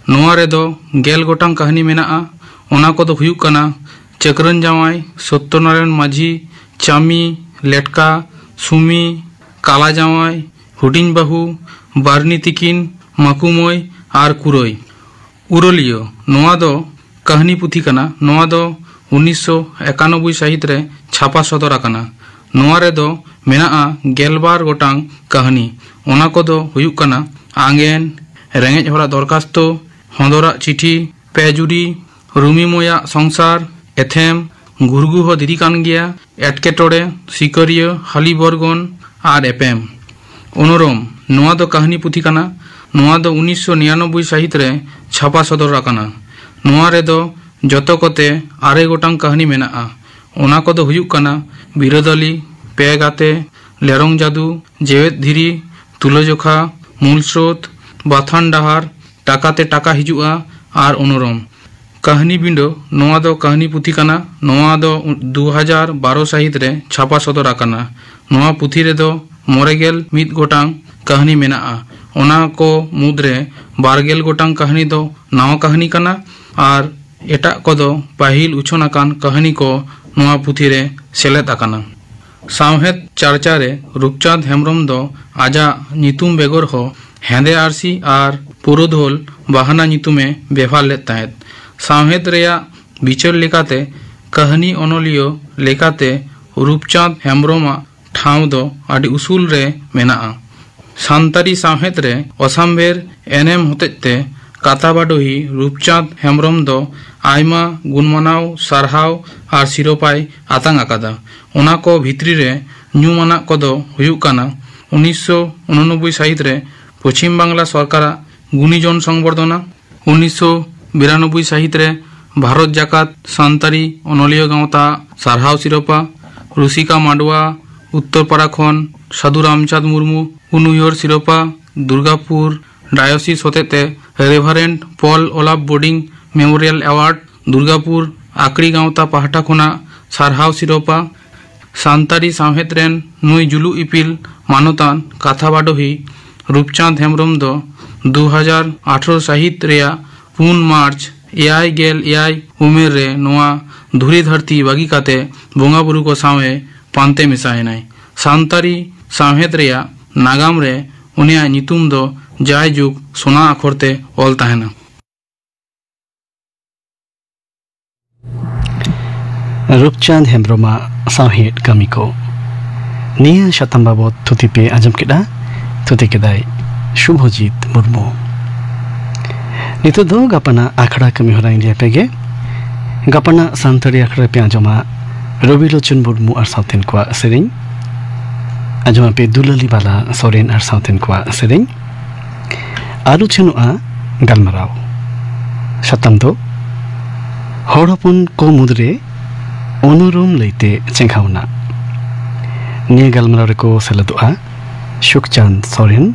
ᱱᱚᱣᱟ ᱨᱮᱫᱚ ᱜᱮᱞ ᱜᱚᱴᱟᱝ ᱠᱟᱹᱦᱱᱤ ᱢᱮᱱᱟᱜᱼᱟ᱾ ᱚᱱᱟ ᱠᱚᱫᱚ ᱦᱩᱭᱩᱜ ᱠᱟᱱᱟ ᱪᱟᱹᱠᱨᱟᱹᱱ ᱡᱟᱶᱟᱭ, ᱥᱚᱛᱭᱚᱱᱟᱨᱟᱭᱚᱱ ᱢᱟᱹᱡᱷᱤ, ᱪᱟᱢᱤ, ᱞᱮᱴᱠᱟ, ᱥᱩᱢᱤ, ᱠᱟᱞᱟ ᱡᱟᱶᱟᱭ, ᱦᱩᱰᱤᱧ ᱵᱟᱹᱦᱩ, ᱵᱟᱨᱱᱤ ᱛᱤᱠᱤᱱ, ᱢᱟᱹᱠᱩ ᱢᱟᱹᱭ ᱟᱨ ᱠᱩᱨᱟᱹᱭ᱾ ᱩᱨᱟᱹᱞᱤᱭᱟᱹ, ᱱᱚᱣᱟ ᱫᱚ ᱠᱟᱹᱦᱱᱤ ᱯᱩᱛᱷᱤ ᱠᱟᱱᱟ᱾ ᱱᱚᱣᱟ ᱫᱚ ᱩᱱᱤᱥᱥᱚ ᱮᱠᱟᱱᱚᱵᱵᱳᱭ ᱥᱟᱹᱦᱤᱛ ᱨᱮ ᱪᱷᱟᱯᱟ ᱥᱚᱫᱚᱨ ᱟᱠᱟᱱᱟ᱾ ᱱᱚᱣᱟ ᱨᱮᱫᱚ ᱢᱮᱱᱟᱜᱼᱟ ᱜᱮᱞᱵᱟᱨ ᱜᱚᱴᱟᱝ ᱠᱟᱹᱦᱱᱤ᱾ ᱚᱱᱟ ᱠᱚᱫᱚ ᱦᱩᱭᱩᱜ ᱠᱟᱱᱟ ᱟᱝᱜᱮᱱ, ᱨᱮᱸᱜᱮᱡ ᱦᱚᱲᱟᱜ ᱫᱚᱨᱠᱟᱥᱛᱚ, ᱦᱚᱸᱫᱚᱨᱟᱜ ᱪᱤᱴᱷᱤ, ᱯᱮ ᱡᱩᱨᱤ, ᱨᱩᱢᱤ ᱢᱚᱭᱟᱜ ᱥᱚᱝᱥᱟᱨ, ᱮᱛᱷᱮᱢ, ᱜᱷᱩᱨᱜᱩ ᱦᱚᱸ ᱫᱤᱨᱤ ᱠᱟᱱ ᱜᱮᱭᱟ, ᱮᱴᱠᱮᱴᱚᱬᱮ, ᱥᱤᱠᱟᱹᱨᱤᱭᱟᱹ, ᱦᱟᱹᱞᱤᱵᱚᱨᱜᱚᱱ ᱟᱨ ᱮᱯᱮᱢ᱾ ᱚᱱᱚᱨᱚᱢ, ᱱᱚᱣᱟ ᱫᱚ ᱠᱟᱹᱦᱱᱤ ᱯᱩᱛᱷᱤ ᱠᱟᱱᱟ᱾ ᱱᱚᱣᱟ ᱫᱚ ᱩᱱᱤᱥᱥᱚ ᱱᱤᱨᱟᱱᱚᱵᱵᱳᱭ ᱥᱟᱹᱦᱤᱛ ᱨᱮ ᱪᱷᱟᱯᱟ ᱥᱚᱫᱚᱨ ᱟᱠᱟᱱᱟ᱾ ᱱᱚᱣᱟ ᱨᱮᱫᱚ ᱡᱚᱛᱚ ᱠᱚᱛᱮ ᱟᱨᱮ ᱜᱚᱴᱟᱝ ᱠᱟᱹᱦᱱᱤ ᱢᱮᱱᱟᱜᱼᱟ᱾ ᱚᱱᱟ ᱠᱚᱫᱚ ᱦᱩᱭᱩᱜ ᱠᱟᱱᱟ ᱵᱤᱨᱟᱹᱫᱟᱹᱞᱤ, ᱯᱮ ᱜᱟᱛᱮ, ᱞᱮᱨᱚᱝ ᱡᱟᱹᱫᱩ, ᱡᱮᱣᱮᱫ ᱫᱷᱤᱨᱤ, ᱛᱩᱞᱟᱹᱡᱚᱠᱷᱟ, ᱢᱩᱞ ᱥᱨᱳᱛ, ᱵᱟᱛᱷᱟᱱ ᱰᱟᱦᱟᱨ, ᱴᱟᱠᱟᱛᱮ ᱴᱟᱠᱟ ᱦᱤᱡᱩᱜᱼᱟ ᱟᱨ ᱚᱱᱚᱨᱚᱢ᱾ ᱠᱟᱹᱦᱱᱤ ᱵᱤᱸᱰᱟᱹ, ᱱᱚᱣᱟ ᱫᱚ ᱠᱟᱹᱦᱱᱤ ᱯᱩᱛᱷᱤ ᱠᱟᱱᱟ᱾ ᱱᱚᱣᱟ ᱫᱚ ᱫᱩ ᱦᱟᱡᱟᱨ ᱵᱟᱨᱚ ᱥᱟᱹᱦᱤᱛ ᱨᱮ ᱪᱷᱟᱯᱟ ᱥᱚᱫᱚᱨ ᱟᱠᱟᱱᱟ᱾ ᱱᱚᱣᱟ ᱯᱩᱛᱷᱤ ᱨᱮᱫᱚ ᱢᱚᱬᱮ ᱜᱮᱞ ᱢᱤᱫ ᱜᱚᱴᱟᱝ ᱠᱟᱹᱦᱱᱤ ᱢᱮᱱᱟᱜᱼᱟ᱾ ᱚᱱᱟ ᱠᱚ ᱢᱩᱫᱽᱨᱮ ᱵᱟᱨ ᱜᱮᱞ ᱜᱚᱴᱟᱝ ᱠᱟᱹᱦᱱᱤ ᱫᱚ ᱱᱟᱣᱟ ᱠᱟᱹᱦᱱᱤ ᱠᱟᱱᱟ ᱟᱨ ᱮᱴᱟᱜ ᱠᱚᱫᱚ ᱯᱟᱹᱦᱤᱞ ᱩᱪᱷᱟᱹᱱ ᱟᱠᱟᱱ ᱠᱟᱹᱦᱱᱤ ᱠᱚ ᱱᱚᱣᱟ ᱯᱩᱛᱷᱤ ᱨᱮ ᱥᱮᱞᱮᱫ ᱟᱠᱟᱱᱟ᱾ ᱥᱟᱶᱦᱮᱫ ᱪᱟᱨᱪᱟ ᱨᱮ ᱨᱩᱯᱪᱟᱸᱫᱽ ᱦᱮᱢᱵᱽᱨᱚᱢ ᱫᱚ ᱟᱡᱟᱜ ᱧᱩᱛᱩᱢ ᱵᱮᱜᱚᱨ ᱦᱚᱸ ᱦᱮᱸᱫᱮ ᱟᱹᱨᱥᱤ ᱟᱨ ᱯᱩᱨᱩᱫᱷᱩᱞ ᱵᱟᱦᱟᱱᱟ ᱧᱩᱛᱩᱢᱮ ᱵᱮᱵᱷᱟᱨ ᱞᱮᱫ ᱛᱟᱦᱮᱸᱫ᱾ ᱥᱟᱶᱦᱮᱫ ᱨᱮᱭᱟᱜ ᱵᱤᱪᱟᱹᱨ ᱞᱮᱠᱟᱛᱮ ᱠᱟᱹᱦᱱᱤ ᱚᱱᱚᱞᱤᱭᱟᱹ ᱞᱮᱠᱟᱛᱮ ᱨᱩᱯᱪᱟᱸᱫᱽ ᱦᱮᱢᱵᱽᱨᱚᱢᱟᱜ ᱴᱷᱟᱶ ᱫᱚ ᱟᱹᱰᱤ ᱩᱥᱩᱞ ᱨᱮ ᱢᱮᱱᱟᱜᱼᱟ᱾ ᱥᱟᱱᱛᱟᱲᱤ ᱥᱟᱶᱦᱮᱫ ᱨᱮ ᱚᱥᱟᱢᱵᱷᱮᱨ ᱮᱱᱮᱢ ᱦᱚᱛᱮᱡ ᱛᱮ ᱠᱟᱛᱟᱵᱟᱰᱚᱦᱤ ᱨᱩᱯᱪᱟᱸᱫᱽ ᱦᱮᱢᱵᱽᱨᱚᱢ ᱫᱚ ᱟᱭᱢᱟ ᱜᱩᱱᱢᱟᱱᱟᱣ ᱥᱟᱨᱦᱟᱣ ᱟᱨ ᱥᱤᱨᱳᱯᱟᱭ ᱟᱛᱟᱝ ᱟᱠᱟᱫᱟ᱾ ᱚᱱᱟ ᱠᱚ ᱵᱷᱤᱛᱨᱤ ᱨᱮ ᱧᱩᱢᱟᱱᱟᱜ ᱠᱚᱫᱚ ᱦᱩᱭᱩᱜ ᱠᱟᱱᱟ ᱩᱱᱤᱥᱥᱚ ᱩᱱᱚᱱᱚᱵᱵᱳᱭ ᱥᱟᱹᱦᱤᱛ ᱨᱮ ᱯᱚᱪᱷᱤᱢ ᱵᱟᱝᱞᱟ ᱥᱚᱨᱠᱟᱨᱟᱜ ᱜᱩᱱᱤᱡᱚᱱ ᱥᱚᱝᱵᱚᱨᱫᱷᱚᱱᱟ, ᱩᱱᱤᱥᱥᱚ ᱵᱤᱨᱟᱱᱚᱵᱵᱳᱭ ᱥᱟᱹᱦᱤᱛ ᱨᱮ ᱵᱷᱟᱨᱚᱛ ᱡᱟᱠᱟᱛ ᱥᱟᱱᱛᱟᱲᱤ ᱚᱱᱚᱞᱤᱭᱟᱹ ᱜᱟᱶᱛᱟ ᱥᱟᱨᱦᱟᱣ ᱥᱤᱨᱚᱯᱟ, ᱨᱩᱥᱤᱠᱟ ᱢᱟᱰᱣᱟ, ᱩᱛᱛᱚᱨ ᱯᱟᱲᱟ ᱠᱷᱚᱱ ᱥᱟᱹᱫᱷᱩ ᱨᱟᱢᱪᱟᱸᱫᱽ ᱢᱩᱨᱢᱩ ᱩᱱᱩᱭᱦᱟᱹᱨ ᱥᱤᱨᱚᱯᱟ, ᱫᱩᱨᱜᱟᱯᱩᱨ ᱰᱟᱭᱳᱥᱤᱥ ᱦᱚᱛᱮᱛᱮ ᱨᱮᱵᱷᱟᱨᱮᱱᱰ ᱯᱚᱞ ᱚᱞᱟᱯ ᱵᱳᱰᱤᱝ ᱢᱮᱢᱳᱨᱤᱭᱟᱞ ᱮᱣᱟᱨᱰ, ᱫᱩᱨᱜᱟᱯᱩᱨ ᱟᱠᱲᱤ ᱜᱟᱶᱛᱟ ᱯᱟᱦᱴᱟ ᱠᱷᱚᱱᱟᱜ ᱥᱟᱨᱦᱟᱣ ᱥᱤᱨᱚᱯᱟ, ᱥᱟᱱᱛᱟᱲᱤ ᱥᱟᱶᱦᱮᱫ ᱨᱮᱱ ᱱᱩᱭ ᱡᱩᱞᱩᱜ ᱤᱯᱤᱞ ᱢᱟᱱᱚᱛᱟᱱ ᱠᱟᱛᱷᱟ ᱵᱟᱰᱚᱦᱤ ᱨᱩᱯᱪᱟᱸᱫᱽ ᱦᱮᱢᱵᱨᱚᱢ ᱫᱚ ᱫᱩ ᱦᱟᱡᱟᱨ ᱟᱴᱷᱨᱚ ᱥᱟᱹᱦᱤᱛ ᱨᱮᱭᱟᱜ ᱯᱩᱱ ᱢᱟᱨᱪ ᱮᱭᱟᱭ ᱜᱮᱞ ᱮᱭᱟᱭ ᱩᱢᱮᱨ ᱨᱮ ᱱᱚᱣᱟ ᱫᱷᱩᱲᱤ ᱫᱷᱟᱹᱨᱛᱤ ᱵᱟᱹᱜᱤ ᱠᱟᱛᱮ ᱵᱚᱸᱜᱟ ᱵᱩᱨᱩ ᱠᱚ ᱥᱟᱶ ᱮ ᱯᱟᱱᱛᱮ ᱢᱮᱥᱟᱭᱮᱱᱟᱭ᱾ ᱥᱟᱱᱛᱟᱲᱤ ᱥᱟᱶᱦᱮᱫ ᱨᱮᱭᱟᱜ ᱱᱟᱜᱟᱢ ᱨᱮ ᱩᱱᱤᱭᱟᱜ ᱧᱩᱛᱩᱢ ᱫᱚ ᱡᱟᱭᱡᱩᱜᱽ ᱥᱚᱱᱟ ᱟᱠᱷᱚᱨ ᱛᱮ ᱚᱞ ᱛᱟᱦᱮᱱᱟ᱾ ᱨᱩᱯᱪᱟᱸᱫᱽ ᱦᱮᱢᱵᱨᱚᱢᱟᱜ ᱥᱟᱶᱦᱮᱫ ᱠᱟᱹᱢᱤ ᱠᱚ᱾ ᱱᱤᱭᱟᱹ ᱥᱟᱛᱟᱢ ᱵᱟᱵᱚᱛ ᱛᱷᱩᱛᱤ ᱯᱮ ᱟᱸᱡᱚᱢ ᱠᱮᱫᱟ᱾ ᱛᱷᱩᱛᱤ ᱠᱮᱫᱟᱭ ᱥᱩᱵᱷᱚᱡᱤᱛ ᱢᱩᱨᱢᱩ᱾ ᱱᱤᱛᱚᱜ ᱫᱚ ᱜᱟᱯᱟᱱᱟᱜ ᱟᱠᱷᱲᱟ ᱠᱟᱹᱢᱤ ᱦᱚᱨᱟᱧ ᱞᱟᱹᱭ ᱟᱯᱮ ᱜᱮ᱾ ᱜᱟᱯᱟᱱᱟᱜ ᱥᱟᱱᱛᱟᱲᱤ ᱟᱠᱷᱲᱟ ᱨᱮᱯᱮ ᱟᱸᱡᱚᱢᱟ ᱨᱚᱵᱤᱞᱳᱪᱚᱱ ᱢᱩᱨᱢᱩ ᱟᱨ ᱥᱟᱶᱛᱮᱱ ᱠᱚᱣᱟᱜ ᱥᱮᱨᱮᱧ᱾ ᱟᱸᱡᱚᱢ ᱟᱯᱮ ᱫᱩᱞᱟᱹᱞᱤ ᱵᱟᱞᱟ ᱥᱚᱨᱮᱱ ᱟᱨ ᱥᱟᱶᱛᱮᱱ ᱠᱚᱣᱟᱜ ᱥᱮᱨᱮᱧ᱾ ᱟᱨ ᱩᱪᱷᱟᱹᱱᱚᱜᱼᱟ ᱜᱟᱞᱢᱟᱨᱟᱣ᱾ ᱥᱟᱛᱟᱢ ᱫᱚ ᱦᱚᱲ ᱦᱚᱯᱚᱱ ᱠᱚ ᱢᱩᱫᱽᱨᱮ ᱩᱱᱩᱨᱩᱢ ᱞᱟᱹᱭᱛᱮ ᱪᱮᱸᱜᱷᱟᱣᱱᱟ᱾ ᱱᱤᱭᱟᱹ ᱜᱟᱞᱢᱟᱨᱟᱣ ᱨᱮᱠᱚ ᱥᱮᱞᱮᱫᱚᱜᱼᱟ ᱥᱩᱠᱪᱟᱸᱫᱽ ᱥᱚᱨᱮᱱ,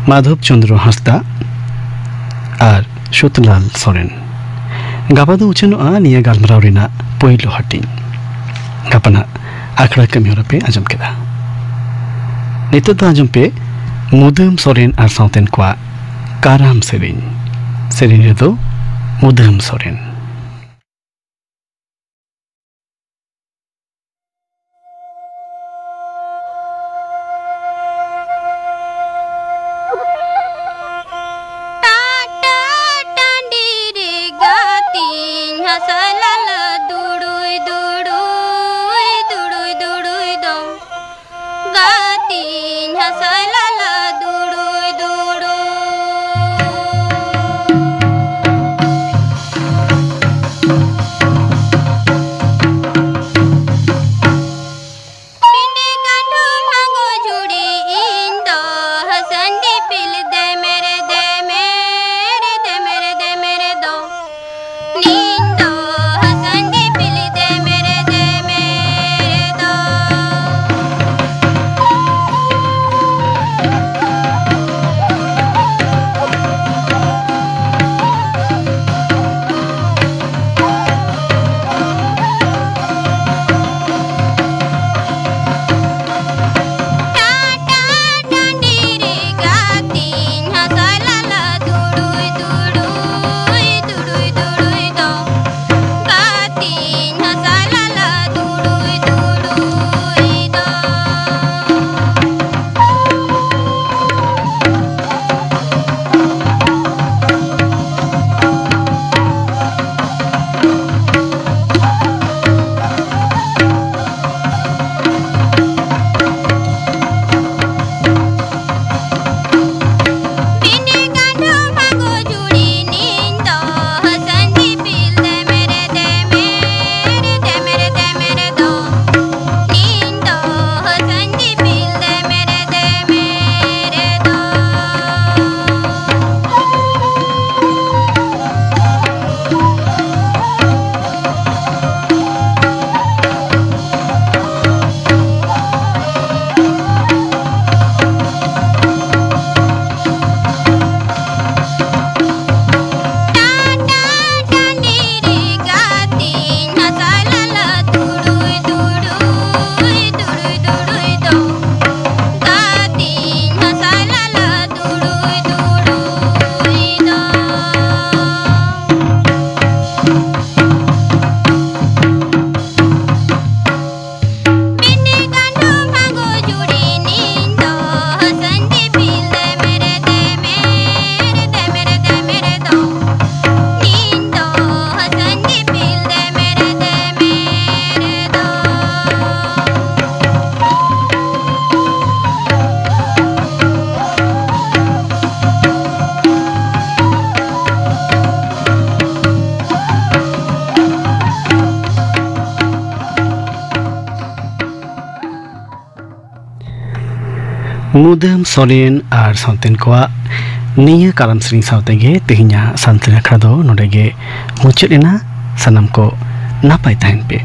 ᱢᱟᱫᱷᱚᱵ ᱪᱚᱸᱫᱽᱨᱚ ᱦᱟᱸᱥᱫᱟ ᱟᱨ ᱥᱩᱛᱞᱟᱞ ᱥᱚᱨᱮᱱ᱾ ᱜᱟᱯᱟ ᱫᱚ ᱩᱪᱷᱟᱹᱱᱚᱜᱼᱟ ᱱᱤᱭᱟᱹ ᱜᱟᱞᱢᱟᱨᱟᱣ ᱨᱮᱱᱟᱜ ᱯᱳᱭᱞᱳ ᱦᱟᱹᱴᱤᱧ᱾ ᱜᱟᱯᱟᱱᱟᱜ ᱟᱠᱷᱲᱟ ᱠᱟᱹᱢᱤ ᱦᱚᱨᱟ ᱯᱮ ᱟᱸᱡᱚᱢ ᱠᱮᱫᱟ᱾ ᱱᱤᱛᱚᱜ ᱫᱚ ᱟᱸᱡᱚᱢ ᱯᱮ ᱢᱩᱫᱟᱹᱢ ᱥᱚᱨᱮᱱ ᱟᱨ ᱥᱟᱶᱛᱮᱱ ᱠᱚᱣᱟᱜ ᱠᱟᱨᱟᱢ ᱥᱮᱨᱮᱧ᱾ ᱥᱮᱨᱮᱧ ᱨᱮᱫᱚ ᱢᱩᱫᱟᱹᱢ ᱥᱚᱨᱮᱱ᱾ ᱴᱟᱴᱟ ᱴᱟᱺᱰᱤ ᱨᱮ ᱜᱟᱛᱮᱧ ᱦᱟᱥᱟ ᱞᱟᱞᱟ ᱫᱩᱲᱩᱭ ᱫᱩᱲᱩᱭ, ᱫᱩᱲᱩᱭ ᱫᱩᱲᱩᱭ ᱫᱚ᱾ ᱜᱟᱛᱮᱧ ᱦᱟᱥᱟ ᱞᱟᱞᱟ ᱫᱩᱲᱩᱭ ᱫᱩᱲᱩᱭ᱾ ᱢᱩᱫᱟᱹᱢ ᱥᱚᱨᱮᱱ ᱟᱨ ᱥᱟᱶᱛᱮᱱ ᱠᱚᱣᱟᱜ ᱱᱤᱭᱟᱹ ᱠᱟᱨᱟᱢ ᱥᱮᱨᱮᱧ ᱥᱟᱶ ᱛᱮᱜᱮ ᱛᱮᱦᱮᱧᱟᱜ ᱥᱟᱱᱛᱟᱲᱤ ᱟᱠᱷᱲᱟ ᱫᱚ ᱱᱚᱰᱮ ᱜᱮ ᱢᱩᱪᱟᱹᱫ ᱮᱱᱟ᱾ ᱥᱟᱱᱟᱢ ᱠᱚ ᱱᱟᱯᱟᱭ ᱛᱟᱦᱮᱱ ᱯᱮ᱾